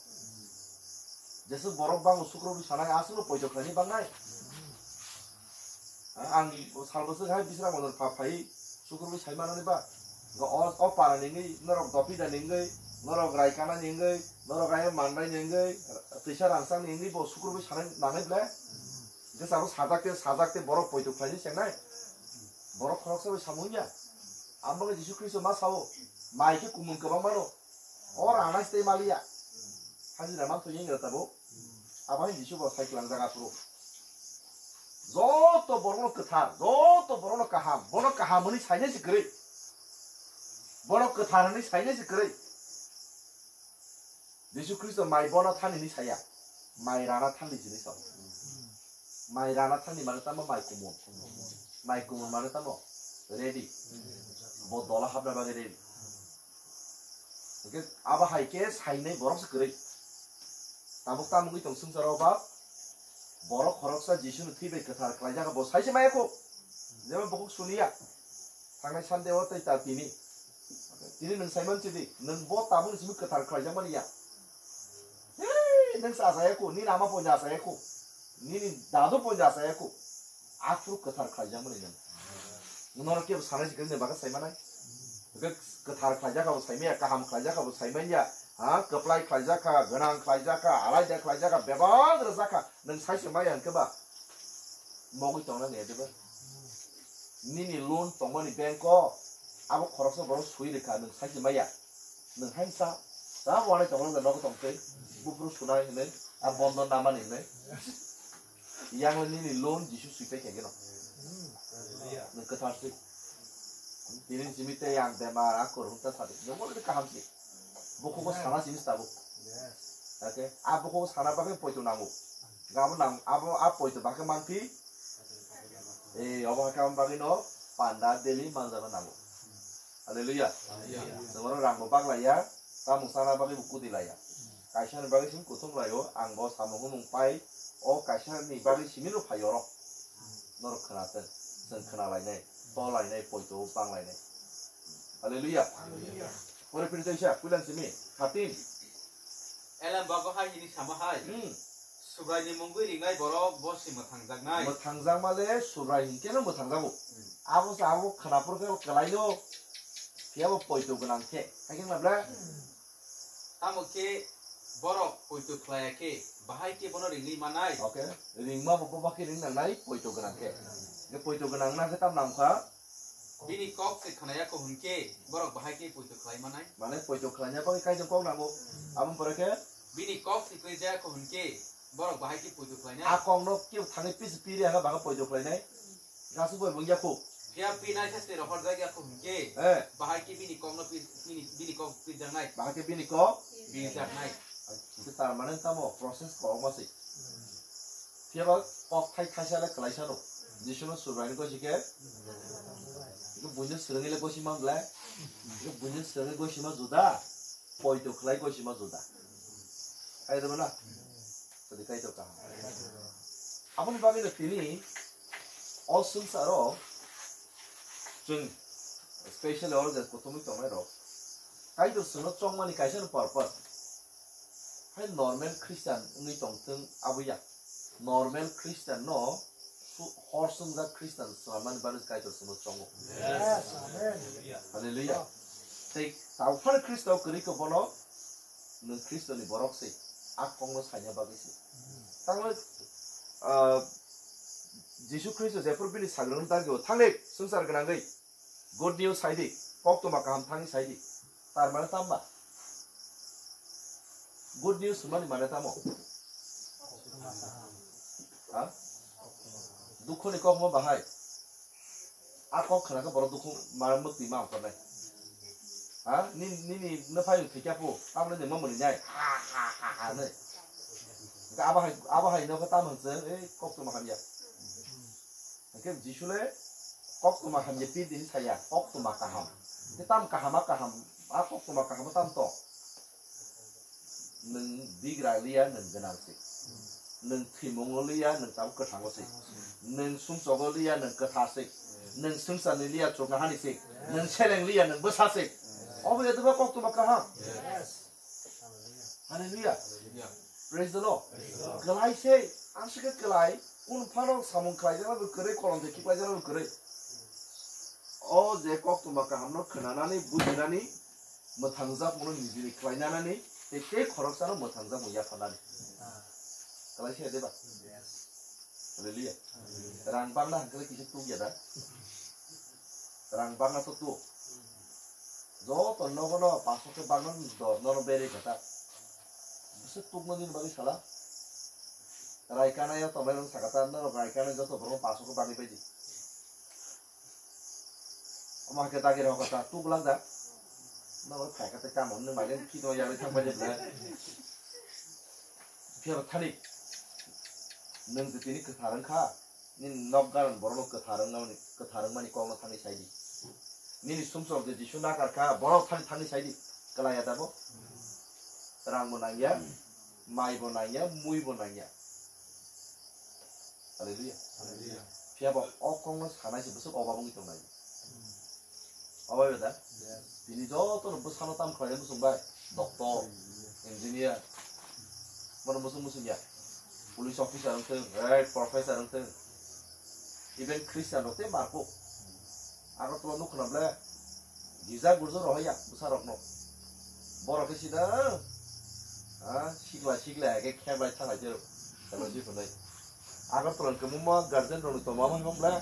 Jeswk borok bango sukrubwi sanai, aswkno poito khlaini bangnai. Ang sal bwswk hai bisra modor pha phai sukrubwi sai manani ba. O, o para ni wngwi, norok dopi da ni wngwi, norok raikana ni wngwi, norok ayang mandai ni wngwi, twisa rangchak ni wngwi bo sukrubwi sanai nangnai ble. Hwnkhe sabo sajak te, sajak te borok poito khlaini chengnai. Borok khoroksa bai samung ya. Amo khe Jisu Khristo ma sao, mai khe kumun kwbang mano. O rana se tei maliya. Hajira man to yengra tabo. Abo hai Jisu bo sai kwlang jaga phuru. Joto borokno kwthar, joto borokno kaham, bono kaham hwnwi sainai se kwrwi. Bono kwthar hwnwi sainai se kwrwi. Jisu Khristo mai bona thani hinwi saya, mai rana thani hinwi sao. Mai rana thani mane tamo mai kumun. Mai kumun mane tamo ready. Bo dola habna bagwi ready. Hwnkhe abo hai khe sainai borok se kwrwi. Tabuk tamugwi tong swngcharo ba borok khoroksa Jisuni thwi bai kwthar khlaijak bo sai se maya kho. Jeba bukhuk suniya. Thangnai Sunday o tei ta tini. Tini nwng Simon Chidi, nwng bo tabukni simi kwthar khlaijakmani ya. Hei, nwng sa asaya kho, nini ama poina asaya kho, nini dadu poina asaya kho. Aphuru kwthar khlaijakmani nwng. Nwng norok kebo sanai sikirni bagwi saimanai. Hwnkhe kwthar khlaijak abo saimanya, kaham khlaijak abo saimanya. Ha, kwplai khlaijak kha, gwnang khlaijak kha, alaida khlaijak kha, bebak rwjak kha. Nwng sai se maya hwnkhe ba mogwi tongnani ya diba? Nini loan tongmani bank o abo khoroksa borok sui rwkha, nwng sai se maya. Nwng hai sa, sa wanai tongo, nogo tong tei, buphuru sunai hinwi, a bondo namani hinwi. Yang le nini loan Jisu sui pai khaigeno. Nwng kwthar se. Tini simi tei ang bemar, a kwrwng ta sadi. Nwng bo kaham se. Bukhuk o sana simi tabuk. Yes. Ake, a bukhuk o sana bagwi poito nango. Gabo nang, abo a poito bagwi manphi. Eh, obo hakhe amo bagwi no panda daily manjaba nango. Hallelujah. Hallelujah. Nwng oro rang bo baglaiya, tamung sana bagwi bo kudi laiya. Kaisa ni bagwi simi kuthum laio, ang bo samung humung pai, o kaisa ni bagwi simi no phai oro. Norok khwnathwng, chwng khwnalainai, tolainai, poito o banglainai. Hallelujah. Hallelujah. Pore phiri tei sa, puilan simi, thirteen. Elem bago hai hini sama hai. Hmm. Subraini mungwi ringnai borok bo se mwthangjaknai. Mwthangjakma le Subrai hinkhe no mwthangjago. Hmm. Abo se abo khwnaphuru khe kwlaino, phiya bo poito gwnang khe. Hai khe na bla? Tamo khe borok poito khlaiya khe, bahai khe bono ringwi manai? Okay. Ringma bo boba khe ring nangnai, poito gwnang khe. Khe poito gwnang na khe tam nang kha? Bini kok se khwnaya kho hwn khe, borok bahai khe poito khlai manai? Mane poito khlaina bagwi kaitor kok nango. Aboni pore khe? Bini kok se kwrwi jaya kho hwn khe, borok bahai khe poito khlainai? A kokno kebo thangwi pisi piri ha bagwi poito khlainai? Gasu bai bung yakho. Phiya pinai se se rohor jagya kho hwn khe, eh, bahai khe bini kokno pi-, bini, bini kok pirjaknai? Bahai khe bini kok? Pirjaknai. Tar mane tamo process kok ma se. Phiya ba kok thai thaisa le kwlaisa no. Jisu no Subraini gosi khe. Iku buino swrwngwi le gosi ma bla. Iku buino swrwngwi gosi ma juda. Poito khlai gosi ma juda. Hai da bana. Tadi kaitor kaham. Aboni bagwi no tini o swngcharo chwng specially oro je kuthumwi tongnai rok. Kaitor chwngno chongmani kaisa no purpose. Hai normal Christian wngwi tongthwng abo ya. Normal Christian no su-, hor swngjak Christian swlamani bagwi Kaitor chwngno chongo. Yes, amen. Hallelujah. Tei tauphano Khristo kwrwi khe bono nwng Khristoni borok se, a kokno saina bagwi se. Tangwi, ah, Jisu Khristo jephru bini sagrano dagio thangni swngchar gwnangwi Good news sai di, koktwma kaham thangwi sai di. Tar mane tamo ba? Good news hwnmani mane tamo? Ha? Dukhoni kokma bahai. A kok khna khe borok dukhu ma mwtwi ma ongkor nai. Ha? Nini, nini nphai thwikya phu, tamni de mamuni nai. Ha, ha, ha, ha, nai. Abo hai, abo hai no khe tam hwn chwng, ei koktwma hamya. Hwnkhe Jisu le koktwma hamya pir di hwn saya, koktwma kaham. Hwnkhe tam kaham a kaham, a koktwma kaham tam tong. Nwng bigra liya, nwng gwnang se. Nwng thwimungo liya, nwng tabuk kwthango se. Nwng sumsogo liya, nwng kwtha se. Nwng swngcharni liya, chuknohani se. Nwng seleng liya, nwng bwsa se. Obo ya doba koktwma kaham. Hallelujah. Praise the Lord. Kwlai se, ang se khe kwlai, kunu phano samung khlai jana bo kwrwi, kolom se khiklai jana bo kwrwi. O je koktwma kaham no khwnanani, bujinani, mwthangjak mano nijini khlai nanani, tei tei khoroksa no mwthangjak mung yapharnani. Kwlai se de ba? Hallelujah. Rang bangna hwnkhe kisa tuk ya da? Rang bangna to tuk. Joto nogo no paso khe bangna dor nono bere kata. Bwswk tukma nini bagwi sala? Rai kanai o tongnai rok sakata, norok rai kanai joto borok paso khe bagwi pai di. Omo hai khe dagi rok kata, tuk lang da. Norok phai kata kamo, nwng bai khe khito yarwi thang pai di bwlai. Phiya thani. Nwng je tini kwthar wng kha. Nini nok garon borokno kwthar wngmani, kwthar wngmani kokno thangwi sai di. Nini sumsok je Jisu nakar kha, borok thani thangwi sai di. Kwlai ya dabo? Rang bo nangya, mai bo nangya, mui bo nangya. Hallelujah. Hallelujah. Phiya bo o kokno sanai se bwswk obab wngwi tongnai. Obo bai da? Yes. Tini joto no bwsano tam khlai muchung bai. Doctor, engineer, bono muchung muchung ya. Police officer wng thung, right, professor wng thung. Even Christian rok tei markuk. Agartala nuk khna ble. Gija gurjo rohor ya bwsa rok no. Borok khe sida, ah, sikla sikla hai khe khebai thalai jero. Kalo ji phunai. Agartala kwbangma guardian rok ni tongma hwn ble.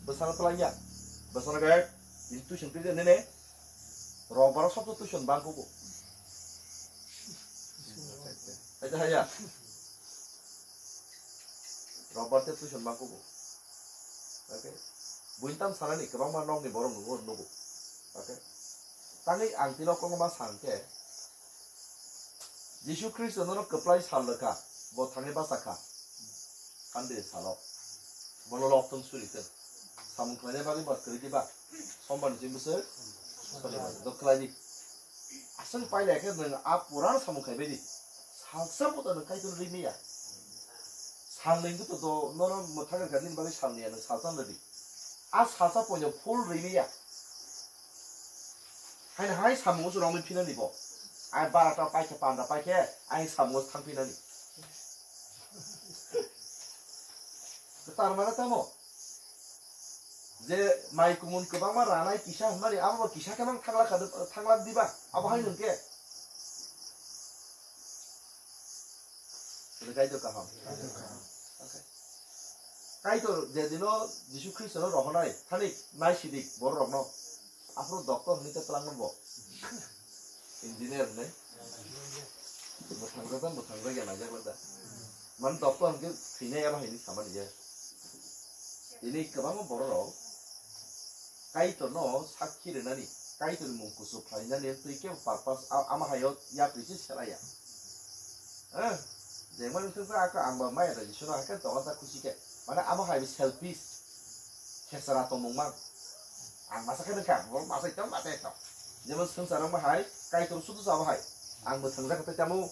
Bwsano twlai ya. Bwsano khe. Ini tuition twi nene. Rok borok sabto tuition bang kugo. Aja haya. Rok bar te tuition bang kugo. Okay. Buin tam sanani kwbangma nokni borok nugo nugo. Okay. Tangwi ang tino kokma sang khe. Jisu Khristo nono kwplai sal rwkha, bo thangwi bachakha. Hande salo. Bono lok tong suri tong. Samung khlaina bagwi ba kwrwi diba. Sombar ni bwswk. Sonibar. Do khlai di. Aswng pailai khe nwng a puran samung khai bai di. Salsa bo to nwng kaitor ri maya. Sal nwi to do nono mwthang kha nini bagwi sal niya nwng salsa nadi. A salsa poino full ri maya. Haino hai samung usu rongwi phinani bo. Ai barata paikhe, panda paikhe, ai samung usu thang phinani. Tar mane tamo? Je mai kumun kwbangma ranai kisa hwnmani, abo bo kisa khe mang thanglak kha, thanglak diba? Abo hai hwnkhe? Hwnkhe Kaitor kaham. Okay. Kaitor jedino Jisu Khristono rohornai, thani naisidik bororokno. Aphuru doctor hwnwi tei twlangma bo. Engineer hwnwi. Mwthangjak da, mwthangjak ya, naijak da. Man doctor hwnkhe thwinai abo hai hwnwi samani ya. Tini kwbangma bororok Kaitorno sakhi rwnani, Kaitorni mung kuchuk khlainani twi kebo purpose a-, ama haio yapri se selaya. Eh, jemon wngkha khe ako ang ba maya da Jisuno hai khe dogan ta khusi khe. Mane amo hai selfish. Khesra tongmung mang. Ang masa khe nangkha, bo masa tong, masa tong. Jemon swngchar wng bahai, Kaitor sudu sa bahai. Ang mwthangjak tei tamo.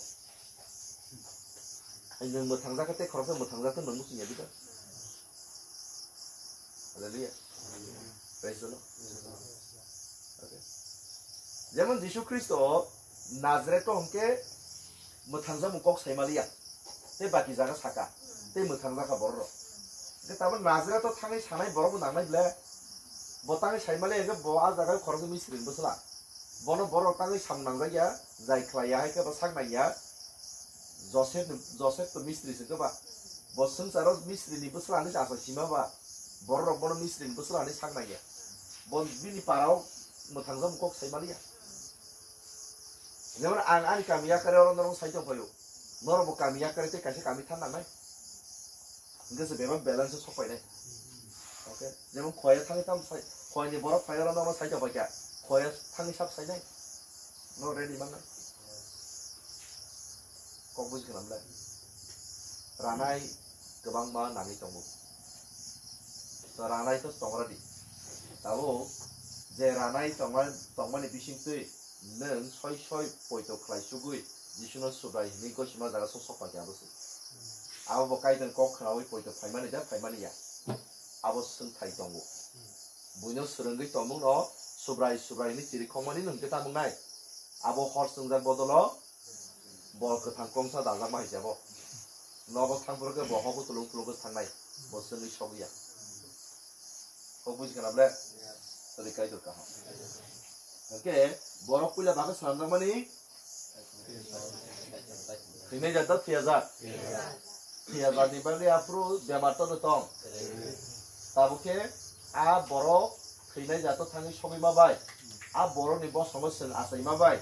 Ang nwng mwthangjak tei khoroksa mwthangjak tei nwng muchung ya bita. Hallelujah. Praise the Lord. Okay. Jemon Jisu Khristo Nazareth o hwnkhe mwthangjakmung kok saimaliya, tei baki jaga saka, tei mwthangjak kha borok rok. Hwnkhe tabuk Nazareth o thangwi sanai borok bo nangnai ble, bo tangwi saimaliya hwnkhe bo a jaga o khoroksa misri ni bwsla. Bono borok tangwi samung nangjak ya, jai khlai ya hai khe bo sak nang ya. Joseph ni, Joseph to misri se khe ba. Bo swngcharo misri ni bwsla hinwi se achai sima ba. Borok rok bono misri ni bwsla hinwi sak nang ya. Bo bini para o mwthangjak kok sai maliya. Jemon ang ani kami yakare oro norok sai tong phaio. Norok bo kami yakare tei kaisa kami than nangnai. Hingke se bebak balance o sok painai. Okay. Jemon khoya thangwi tam sai, khoyani borok phai oro norok sai tong paikha. Khoya thangwi sab sainai. No ready mannai. Kok buji khwnam le. Ranai kwbangma nangwi tongo. To ranai to tongra di. Tabuk je ranai tongma, tongmani bisingtwi nwng soi soi poito khlai sugwi Jisuno Subrai hwnwi gosima jaga sok sok paikha abo se. Abo bo Kaitorni kok khnaui poito phaimani da phaimani ya. Abo swngthai tongo. Buino swrwngwi tongmungno Subrai Subrai hwnwi chirikhokmani nwng khe tamo wngnai. Abo hor chwngjak bodolo bol kwthang kongsa daljak ma hai se abo. Nogo thang phuru khe bo hobo tulung tulung khe thangnai. Bo swngwi sogwi ya. Kok buji khna ble? Tadi Kaitor kaham. Hwnkhe borok puila bagwi swnamjakmani thwinai jat da thwi hajar? Thwi hajar ni bagwi aphuru bemar tono tong. Tabuk khe a borok thwinai jat o thangwi sogwi ma bai, a borok ni bosongo chwng achai ma bai,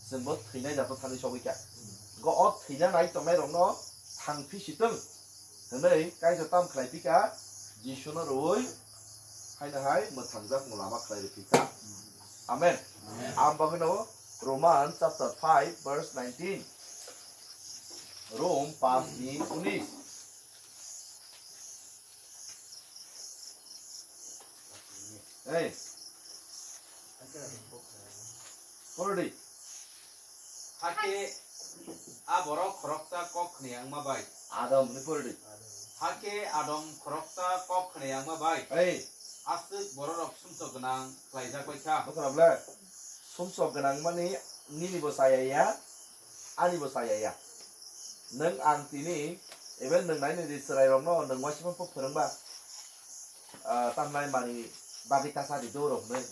chwng bo thwinai jat o thangwi sogwi kha. Go o thwina nai tongnai rok no thang phi si tong. Hwnwi Kaitor tam khlai phi kha, Jisuno rwui haino hai mwthangjak lama khlai rw phi kha. Amen. Amen. Ang bagwino Roman chapter five verse nineteen. Rom pas ni unis. Hey. Pordi. Hakhe a borok khoroksa kok khna yang ma bai. Adam ni pordi. Hakhe Adam khoroksa kok khna yang ma bai. Hey. Aswk bororok sumsok gwnang khlaijak bai kha. Bwkha ble. Sumsok gwnang mani nini bo chaya ya, ani bo chaya ya. Nwng ang tini, even nwng nai nini chwrai rokno nwng waisa phano phwrwng ba. Ah, tamnai mani bagwi ta cha di do rok nwng.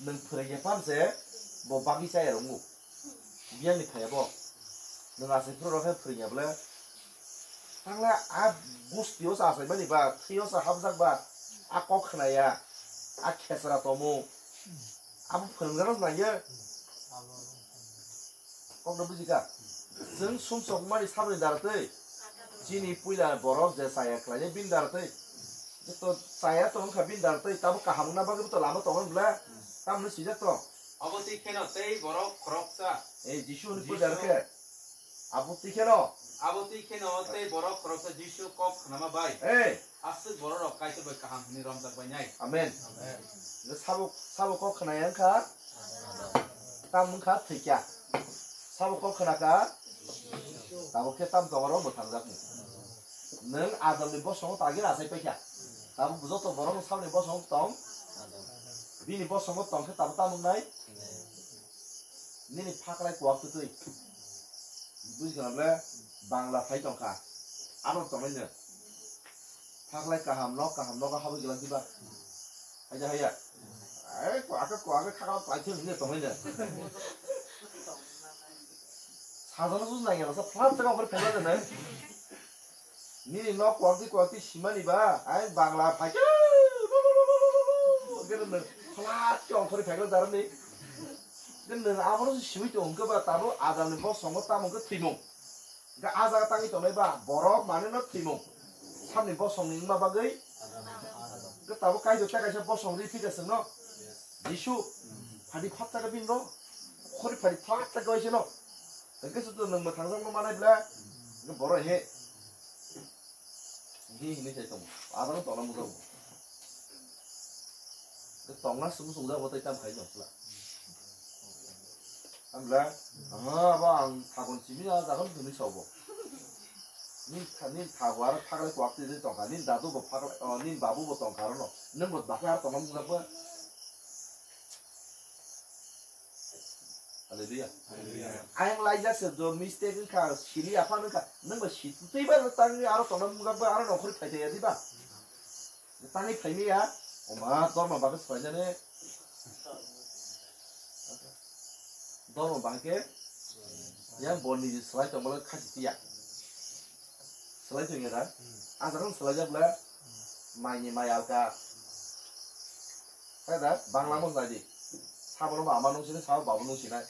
Nwng phwrwng ya phan se bo bagwi chaya rok mu. Biyang ni phai ya bo. Nwng asai phuru rok khe phwrwng ya ble. Tangla a gusti o sa asai mani ba, thwi o sa hapjak ba, a kok khna ya, a khesra tomo. Abo phwrwng jano nang ye. Kokno buji kha. Chwng sumsok mani saboni dara twi. Chini puila borok je chaya khlainai bini dara twi. Je to chaya tong wngkha bini dara twi. Tabo kaham wngna bagwi bo to lama tongo bwle. Tamni swijak to. Abo twi kheno tei borok khoroksa. Ei Jisu ni puila Jisu. Khe. Abo twi kheno. Abo twi kheno tei borok khoroksa Jisu kok khnama bai. Ei. Aswk bororok Kaitor bai kaham hwnwi romjak bai nai. Amen. Amen. Sabo, sabo kok khna yang kha. Tam wng kha thwikya. Sabo kok khna kha. Tabuk khe tam tongoro mwthangjak ni. Nwng Adam ni bosongo tagwi achai paikha. Tabuk joto borok ni saboni bosongo tong. Bini bosongo tong khe tabuk tam wngnai. Nini phaklai kuwak twtwi. Buji khna ble Bangla phai tong kha. Aro tongnai nwng. Taklai kaham nok, kaham nok habwi glak diba. Haja haya. Ai, ko aka, ko aka khaka paithak hinwi tongnai na. Sajana su nangya, sa flat jaga khori phela jana. Nini nok kwakti kwakti simani ba, ai Bangla phaikhe. Gana nang flat chong khori phaikhe darani. Gana nang abono su siwi tong hwnkhe ba, tabo adamni bosongo tamo hwnkhe thwimung. Hwnkhe ah jaga tangwi tongnai ba borok manwi no thwimung. Samni bosongni wngma bagwi. Hwnkhe tabuk Kaitor tei kaisa bosong ri phika chwngno. Jisu. Phadi phat chaka bini no. Khori phadi phat chaka waisano. Hwnkhe se to nwng mwthangjakno manai bla. Hwnkhe borok he. Hi hinwi sai tongo. Abano tongna mujago. Tongna sung sung jago tei tam khai jong pla. Amla, aha, abo ang thagon simi a jagon thwngwi sao bo. Nin tha-, nin thago aro thaglai kwak twi twi tongkha, nin dadu bo phaglai, o, nin babu bo tongkha arono. Nwng bo bakhla aro tongna mwngjak ba? Hallelujah. Hallelujah. Ayang laijak se do mistake wngkha, sili aphan wngkha. Nwng bo si twi ba tangwi aro tongna mwngjak ba aro nongkhorwi phai thai ya diba? Tangwi phaimaya, oma dorma bagwi swlaijani. Dorma bagwi khe, yang bo niji swlai tongmani khasi tiya. Swlai tongya da? Ajaran swlaijak bla, maini mai alka. Hai da, Bangla mo nai di. Sabono bo ama nung sinai, sabo babu nung sinai.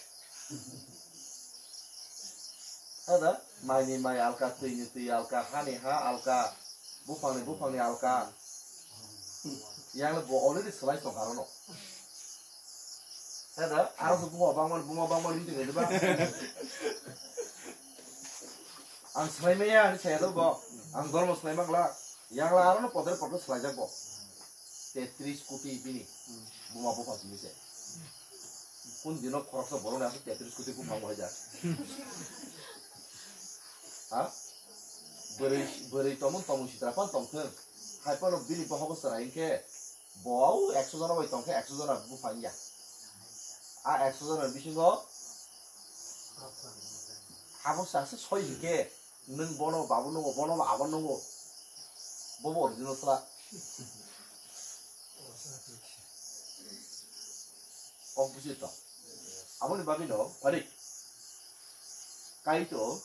Hai da, maini mai alka, twini twi alka, hani ha alka, buphangni buphangni alka. Yang le bo already swlai tong karono. Hai da, aro se buma bangmani, buma bangmani meeting hai ba. Ang swlai maya, ani saya to bo. Ang dormo swlai mangla. Yang la aro no podre podre swlai jak bo. Tetris koti bini. Buma bupha simi se. Kun dino khoroksa borok ni aswk tetris koti buphang bo haijak. Ha? Bwrwi, bwrwi tongmung tongmung sitra phan tongthwng. Hai phano bini bohogo chwrai hinkhe bo au ekso jona bai tongkhe ekso jona buphang ya. A ekso jona bisingo habuk sa se soi hinkhe nwng bono babu nungo, bono abo nungo. Bobo original sla. Kok busi to. Aboni bagwi no, pharik. Kaitor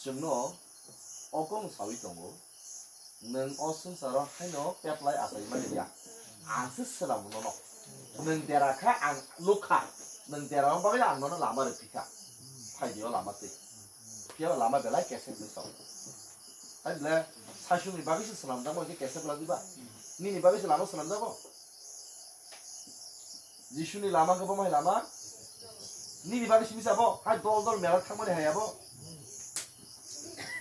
chwngno o kokno sawi tongo, "Nwng o swngcharo haino peplai achai mani ya. Ang se swnam nono. Nwng dera kha, ang nuk kha. Nwng dera wng bagwi ang nono lama rw phi kha. Phai di o lama twi." Phiya lama belai kesek ni sao. Hai bole, saichungni bagwi se swnamjakma khe kesek lagwi ba? Nini bagwi se lama swnamjago? Jisuni lama khe bo mai lama? Nini bagwi simi sabo? Hai dol dol mela thangmani hai abo?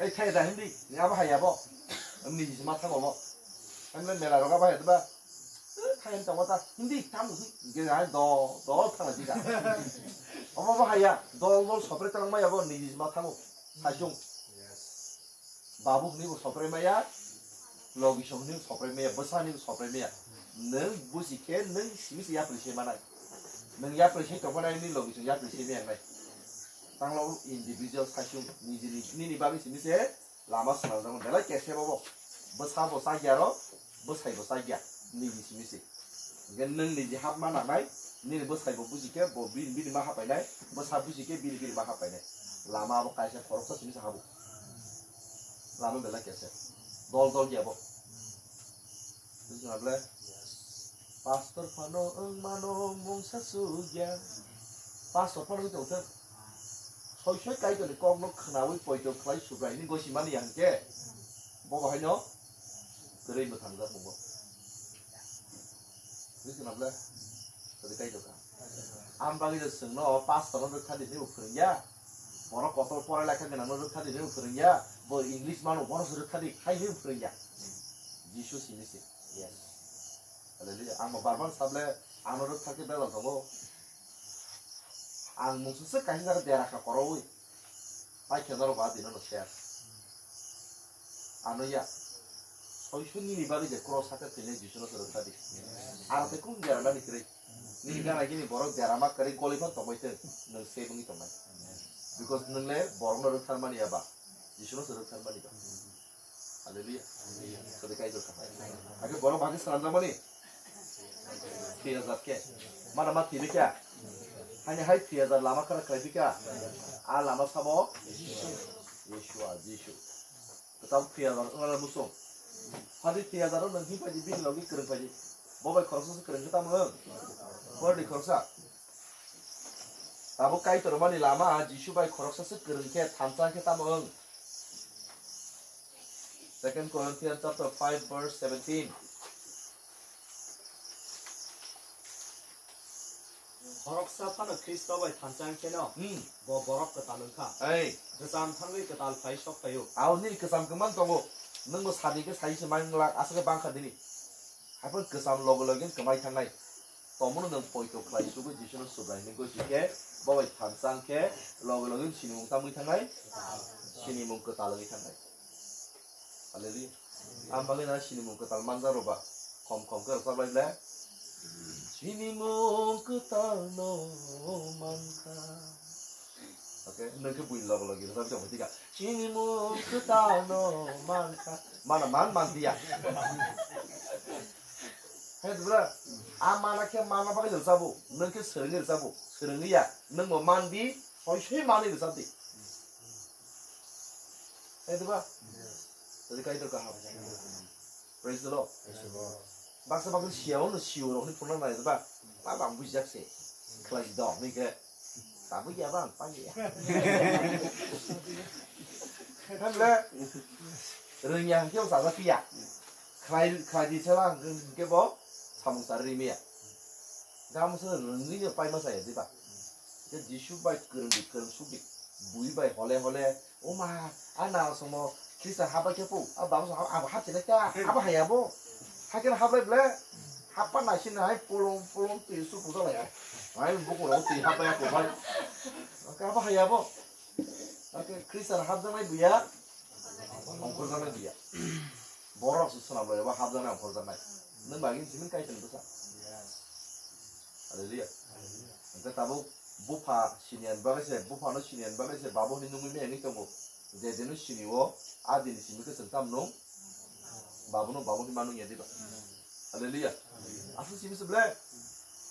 Ei thai da hindi, ni abo hai abo? Niji ma thango bo. Hai mela rok abo hai ba? Thai tongo ta, hindi tamo hwnkhe hai dol dol thangna di da. Omo bo haya, dol dol sopre tang maya bo niji ma thango. Saichung. Babu hwnwi bo sopre maya, logi song hwnwi bo sopre maya, bwsa hwnwi bo sopre maya. Nwng buji khe nwng simi se yapri se manai. Nwng yapri se tongmani nini logi song yapri se maya nai. Tanglo individual saichung niji ni, nini bagwi simi se lama swnamjakmani belai kesebo bo. Bwsa bo chakya ro, bwsai bo chakya, niji simi se. Hwnkhe nwng niji hapma nangnai, nini bwsai bo buji khe bo bini, bini ma hapainai, bwsa buji khe bini, bini ma hapainai. Lama abo kaisa khoroksa simi se habo. Lama belai kese. Dol dol ya bo. Buji na ble? Pastor phano wng mano mungsa sugya. Pastor phano wng tongthok. Soi soi Kaitorni kokno khnaui poito khlai Subrai hwnwi gosi mani ya hwnkhe, bo bo haino kwrwi mwthangjak bo. Buji na ble? Kwrwi Kaitor kha. Am bagwi je chwngno pastor no rwkha di hwnwi bo phwrwngya. Borok kotor porai lekha gwnang no rwkha di hwnwi bo phwrwngya. Bo English mano bono se rwkha di hai hwnwi bo phwrwngya. Jisu simi se. Yes. Hallelujah. Ang bo barman sable ano rwkha khe belal tongo. Ang mungsa se kaisa jaga dera kha koroui. Pai khe norok ba dino no share. Ano ya. Soisu nini bagwi je cross hake thwinai Jisu no se rwkha di. Aro te kung dera nani kwrwi. Nini gana gini borok dera ma kwrwi goli phan tongbai thung. Nwng se bwngwi tongnai. Because nwng le borok no rwkthar mani ya ba. Jisu no se rwkthar mani ba. Hallelujah. Kode kai dorkar hai. Ake borok bagi salam jamani. Three hajar ke. Mana ma three ke. Hani hai three hajar lama kara krai bika. A lama sabo. Yeshua, Jisu. Tam three hajar ngala musung. Hadi three hajar nang hi paji bin logi kereng paji. Bobai khoroksa se kereng kita mung. Bordi khoroksa. Tabuk Kaitor mani lama Jisu bai khoroksa se kereng khe thansa khe tamo wng. Second Corinthians chapter five verse seventeen. Khoroksa phano Khristo bai thansa wng kheno, hmm, bo borok kwtal wng kha. Ei. Kwcham thangwi kwtal phai sok phaio. Ao nini kwcham kwmang tongo. Nwngbo sadi khe sai se mang glak, aswk khe bang kha dini. Haikhe kwcham loge loge wng kwmai thangnai. Tomono nwng poito khlai sugwi Jisuno Subrai hwnwi gosi khe, bo bai thansa wng khe loge loge wng sinimung tamwi thangnai, sinimung kwtal wngwi thangnai. Hallelujah. Ang bagwi na sinimung kwtal manjak rw ba, khom khom khe rwchap lai le. Sinimung kwtal no mankha. Okay, nwng khe buini loge loge rwchap tong thika. Sinimung kwtal no mankha. Mana man man dia. He dubra, a mana khe mana bagwi rwchabo, nwng khe swrwngwi rwchabo, swrwngwi ya, nwng bo man di, hoi sui manwi rwchap di. He dubra? Jadi kai to kaham. Praise the Lord. Baksa baksa siya ono siyo rokni phunang nai ba. Ba bang bujak se. Khlai dong ni ke. Tabuk ya bang pa ya. Hamle. Rengya hangke sa sa piya. Khlai khlai di sela hangke bo samung sar ri miya. Gam se rengni yo pai ma sa ya di ba. Ke Jisu bai kereng di kereng suk di. Bui bai hole hole. O ma, a na somo Khristian haba khe po, a baba so abo hap chelai ta, abo haya bo. Hakhe hap lai ble, hap pa nai sin hai polong polong twi su puja lai. Mai buku ro twi hap ya ko bai. Ka abo haya bo. Hakhe Khristian hap janai buya, ongkhor janai buya. Borok se sona bai ba hap janai ongkhor janai. Nang bagin simin kai tani bwsa. Hallelujah. Hwnkhe tabuk bupha siniyan bagwi se, buphano siniyan bagwi se, babu hwnwi nungwi maya wngwi tongo. Je dino sini o, a dini simi khe chwng tamo nung? Babuno babu hwnwi ma nung ya diba? Hallelujah. Aswk simi se ble?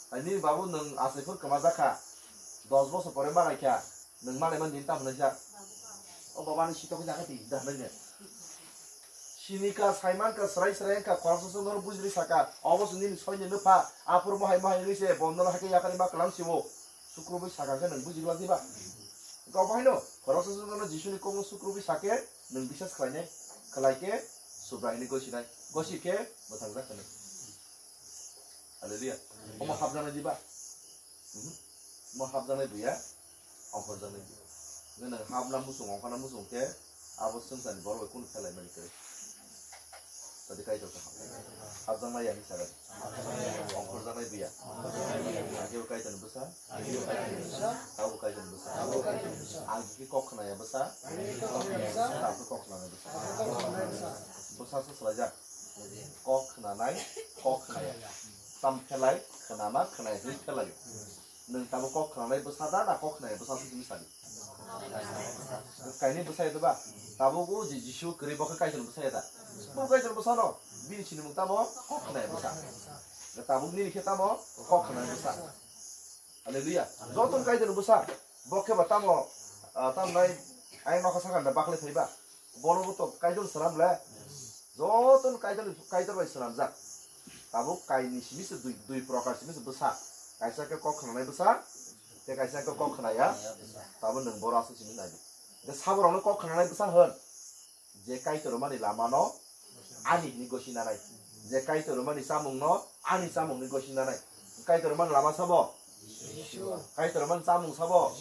Hai nini babu nwng aswk phur kwma jakha. Dos bosor pore ma raikha. Nwng malai man din tamo naisa. O baba ni sitok jaga ti da nang ne. Sinika saiman ka srai srai ka khoroksa song no bujri saka. Obo song nini soini no pha. Apur mohai mohai ni se bondo no hake yakari ma kalam sibo. Sukru bai saka ke nwng buji glak diba. Ka obo haino khoroksa song no Jisu ni kong sukru bai sake nwng bisas khlai ne. Khlai ke Subrai ni gosi nai. Gosi ke bwthang jak khe. Hallelujah. Omo hapjana diba. Mhm. Mo hapjaknai buya, ongkhorjaknai buya. Nang hapna muchung, ongkhorna muchung khe abo swngcharni borok bai kunu phelai mani kwrwi. Tadi Kaitor kaham. Hapjaknai ya hinwi sagan. Ongkhorjaknai buya. Ang khe bo Kaitorni bwsa. Abo Kaitorni bwsa. Ang khe kok khnaya bwsa. Tabukhe kok khnanai bwsa. Bwsa se swlaijak. Kok khnanai, kok khnaya. Tam phelai, khnama, khnaya hinwi phelai. Nwng tabuk kok khnanai bwsa da na kok khnaya bwsa se hinwi sadi? Kainwi bwsa ya da ba? Tabuk o je Jisu kwrwi bo khe Kaitorni bwsa ya da? Bo Kaitorni bwsa no. Bini sinimung tamo kok khnaya bwsa. Tabuk nini khe tamo kok khnanai bwsa. Hallelujah. Joto Kaitorni bwsa. Bo khe ba tamo, ah, tamo nai ayang nokha sakha da bakle thaiba. Bono bo to Kaitor swnam le. Joto no Kaitor, Kaitor bai swnamjak. Tabuk kaini simi se dui, dui prokar simi se bwsa. Kaisa khe kok khnanai bwsa, tei kaisa khe kok khnaya. Tabuk nwng boro aswk simi nai di. Je saborokno kok khnanai bwsa hwn. Je Kaitor mani lama no ani hini gosi nanai. Je Kaitor mani chamung no ani chamung ni gosi nanai. Kaitor mani lama sabo? Kaitor mani chamung sabo?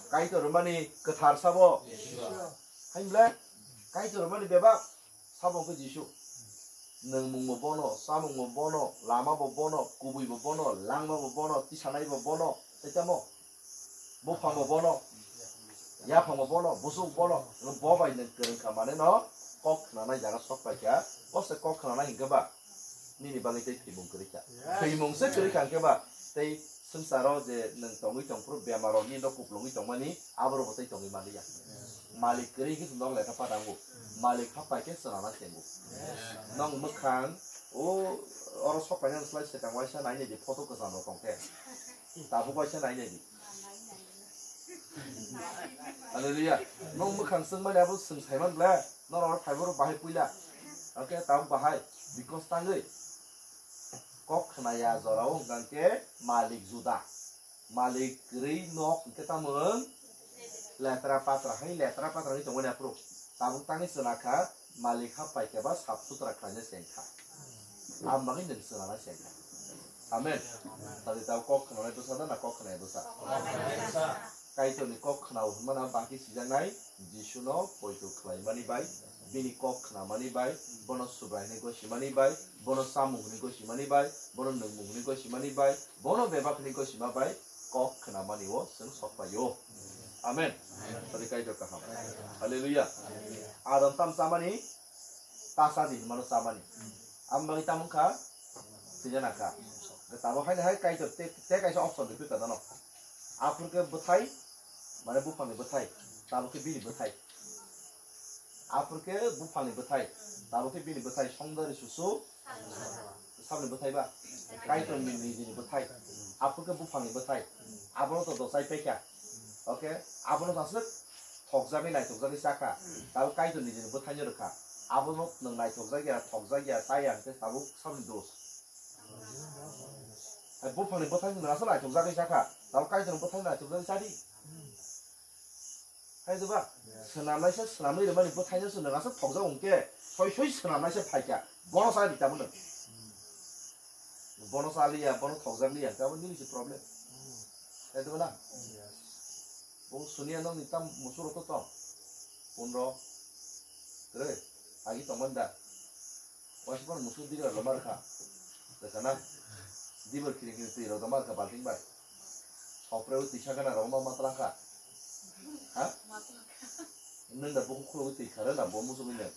Kaitor mani kwthar sabo? Hai ble, Kaitor mani bebak sabo khe Jisu. Nwngmung bo bono, chamung bo bono, lama bo bono, kubui bo bono, langma bo bono, tisanai bo bono, tei tamo? Buphang bo bono, yaphang bo bono, busuk bono, bo bai nwng kwrwng kha mane no kok khnanai jaga sok pai kha, o se kok khnanai hinkhe ba nini bagwi tei thwimung kwrwi kha. Thwimung se kwrwi kha hinkhe ba tei swngcharo je nwng tongwi tong phuru bemar rok ni no kuplungwi tongmani aborok bo tei tongwi manliya. Malik kwrwi hinkhe chwng nok lekha pa nango. Malik hapai khe chwla na chengo. Nong mwkhang o oro sok paina slai swkang waisa nai nai di photo kwcham rok tong khe. Tabuk waisa nai nai di. Hallelujah. Nong mwkhang swng mani abo swng saiman ble. Norok phai borok bahai puila. Okay, tabuk bahai. Because tangwi kok khna ya jora o hwnkha khe malik juda. Malik kwrwi nok hwnkhe tamo letra patra hai letra patra hai tongmani aphuru. Tabuk tangwi chwla kha malik hapai khe ba sap sutra khlaina cheng kha. Ang bagwi nwng chwla na cheng kha. Amen. Tadi tao kok khna nai dosa da na kok khna ya dosa. Kaitorni kok khna hwnmana baki sijaknai Jisuno poito khlaimani bai, bini kok khnamani bai, bono Subrai hwnwi gosimani bai, bono chamung hwnwi gosimani bai, bono nwngmung hwnwi gosimani bai, bono bebak hwnwi gosima bai kok khnamani o chwng sok pai o. Amen. Tadi Kaitor kaham. Hallelujah. Adam tam chamani, tasa di mano chamani. Ang bagwi tamung kha, sijana kha. Tabo hai hai Kaitor te, te kaisa option rwphi ka dano. Aphur khe bwthai, mane buphangni bwthai, tabo khe bini bwthai. Aphur khe buphangni bwthai, tabo khe bini bwthai songdari susu, sabni bwthai ba, Kaitorni nijini bwthai. Aphur khe buphangni bwthai, abono to dochai paikha. Okay, abono to aswk thokjagwi naithokjagwi chakha. Tabo Kaitor nijini bwthaino rwkha. Abono nwng naithokjagya, thokjagya, chaya hwnkhe tabuk sabni dos. Hai buphangni bwthai nwng aswk naithokjagwi chakha. Tabo Kaitorni bwthai naithokjagwi chadi. Hai diba? Swnamnaisa swnamwi rwmani bwthaino se nwng aswk thokjago hwnkhe soi soi swnamnaisa phaikha. Bono chadi tabuk nwng. Bono chaliya, bono thokjakliya, tabuk nini se problem. Hai diba na? Bo suniya nokni tam musurok to tong. Pundro. Kwrwi. Agi tongmani da. Waisa phano musuk digra rwma rwkha. Rwkha na? Dibor khiring khiring twi rok rwma rwkha balting bai. Sopre o twi sakha na rok ma matla kha. Ha? Nwng da bukhuk khulogwi twi kha rw na bo musuk nwng.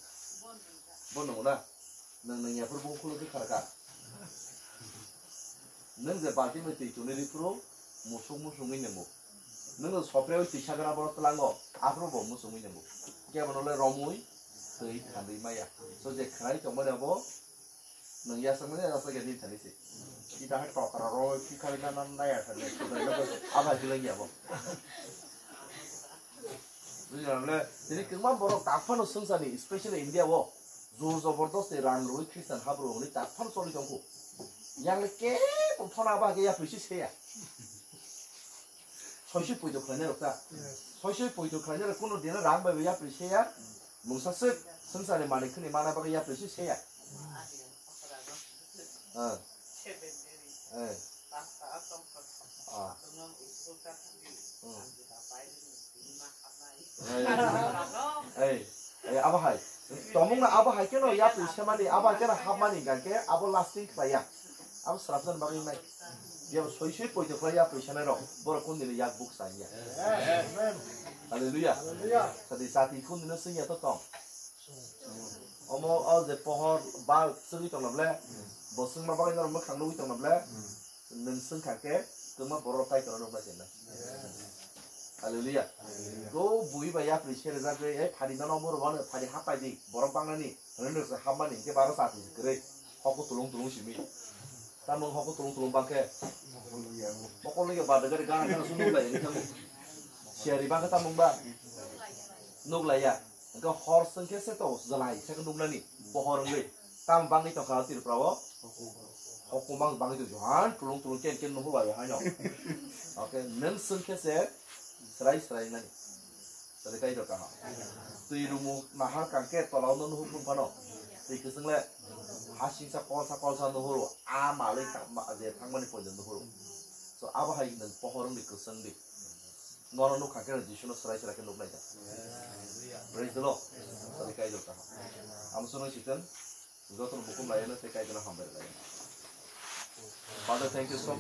Bo nung na? Nwng nwng yaphur bukhuk khulogwi kha rwkha. Nwng je balting bai twi chunwi rw phuru musuk musuk wngwi nwngo. Nwng sopre o twi sakha na bo tlango. Aphuru bo musuk wngwi nwngo. Kebo no le romwi twi khandwi maya. So je khnai tongmani abo nwng yasakmani yasakya nini thani se. Ita hai tokra roi phikhari na na naya thani. Abo hai khe lengya bo. Bujina le tini kwbangma borok tak phano swngcharni, especially India o jor jobordosti rang rwi Christian habru hwnwi tak phano choli tongkhu. Yang le kebo phano abo hai khe yapri se seya. Soisoi poito khlainai rok ta. Soisoi poito khlainai rok kuno dina rang bai yapri seya. Mungsa swk swngcharni manwi khwni mana bagwi yapri se seya. Ah. Eh. Ah. Hmm. Eh. Eh, eh, abo hai. Tomung na abo hai keno yapri semani, abo hai keno hapmani hingka khe abo lasting khlaiya. Abo srapjani bagwi nai. Yabo soi soi poito khlai yapri semai rok. Borok kun dini yak buk sa ya. Hallelujah. Sadi sati kun dino sing ya to tong. Omo o je pohor ba sugwi tongna ble. Bo sungma bagwi norok mwkhang nugwi tongna ble. Nwng swngkha khe kwma borok Kaitorno nuknai se hwnwi. Hallelujah. Hallelujah. Go bui bai yapri se rwjak rwi, "Ei, phadi nono omo rwmano, phadi hapai di, borok bangnani," hwnwi nwng se hapmani hinkhe baro chati se kwrwi. Hoko tulung tulung simi. Tamung hoko tulung tulung bangkhe. Mokol ligi bade gari gana gana su nuklai ni tamo. Siyari bangkhe tamung ba. Nuklaiya. Hingke hor swngkhe se to jwlai se nuknani pohor wngwi. Tam bangwi tongkha Tripura o. Hokomang bangwi tong johan tulung tulung ken ken nuhur bai haino. Okay, nwng swngkhe se srai srai nani. Sadi kai dorkar ha. Twi rumu nahar kangke tolao no nuhur phano. Twi kwchwng le hasingsa kolsa kolsa nuhur a malwi ta-, ma-, je thangmani poito nuhur. So abo hai nwng pohor wngdi kwchwng di. Nono nukha khe Jisuno swrai swrai khe nuknai da. Praise the Lord. Sadi kai dorkar. Amsonoi sitan jotono bukum laiyano tei kai gana hambai laiyano. Father, thank you so much.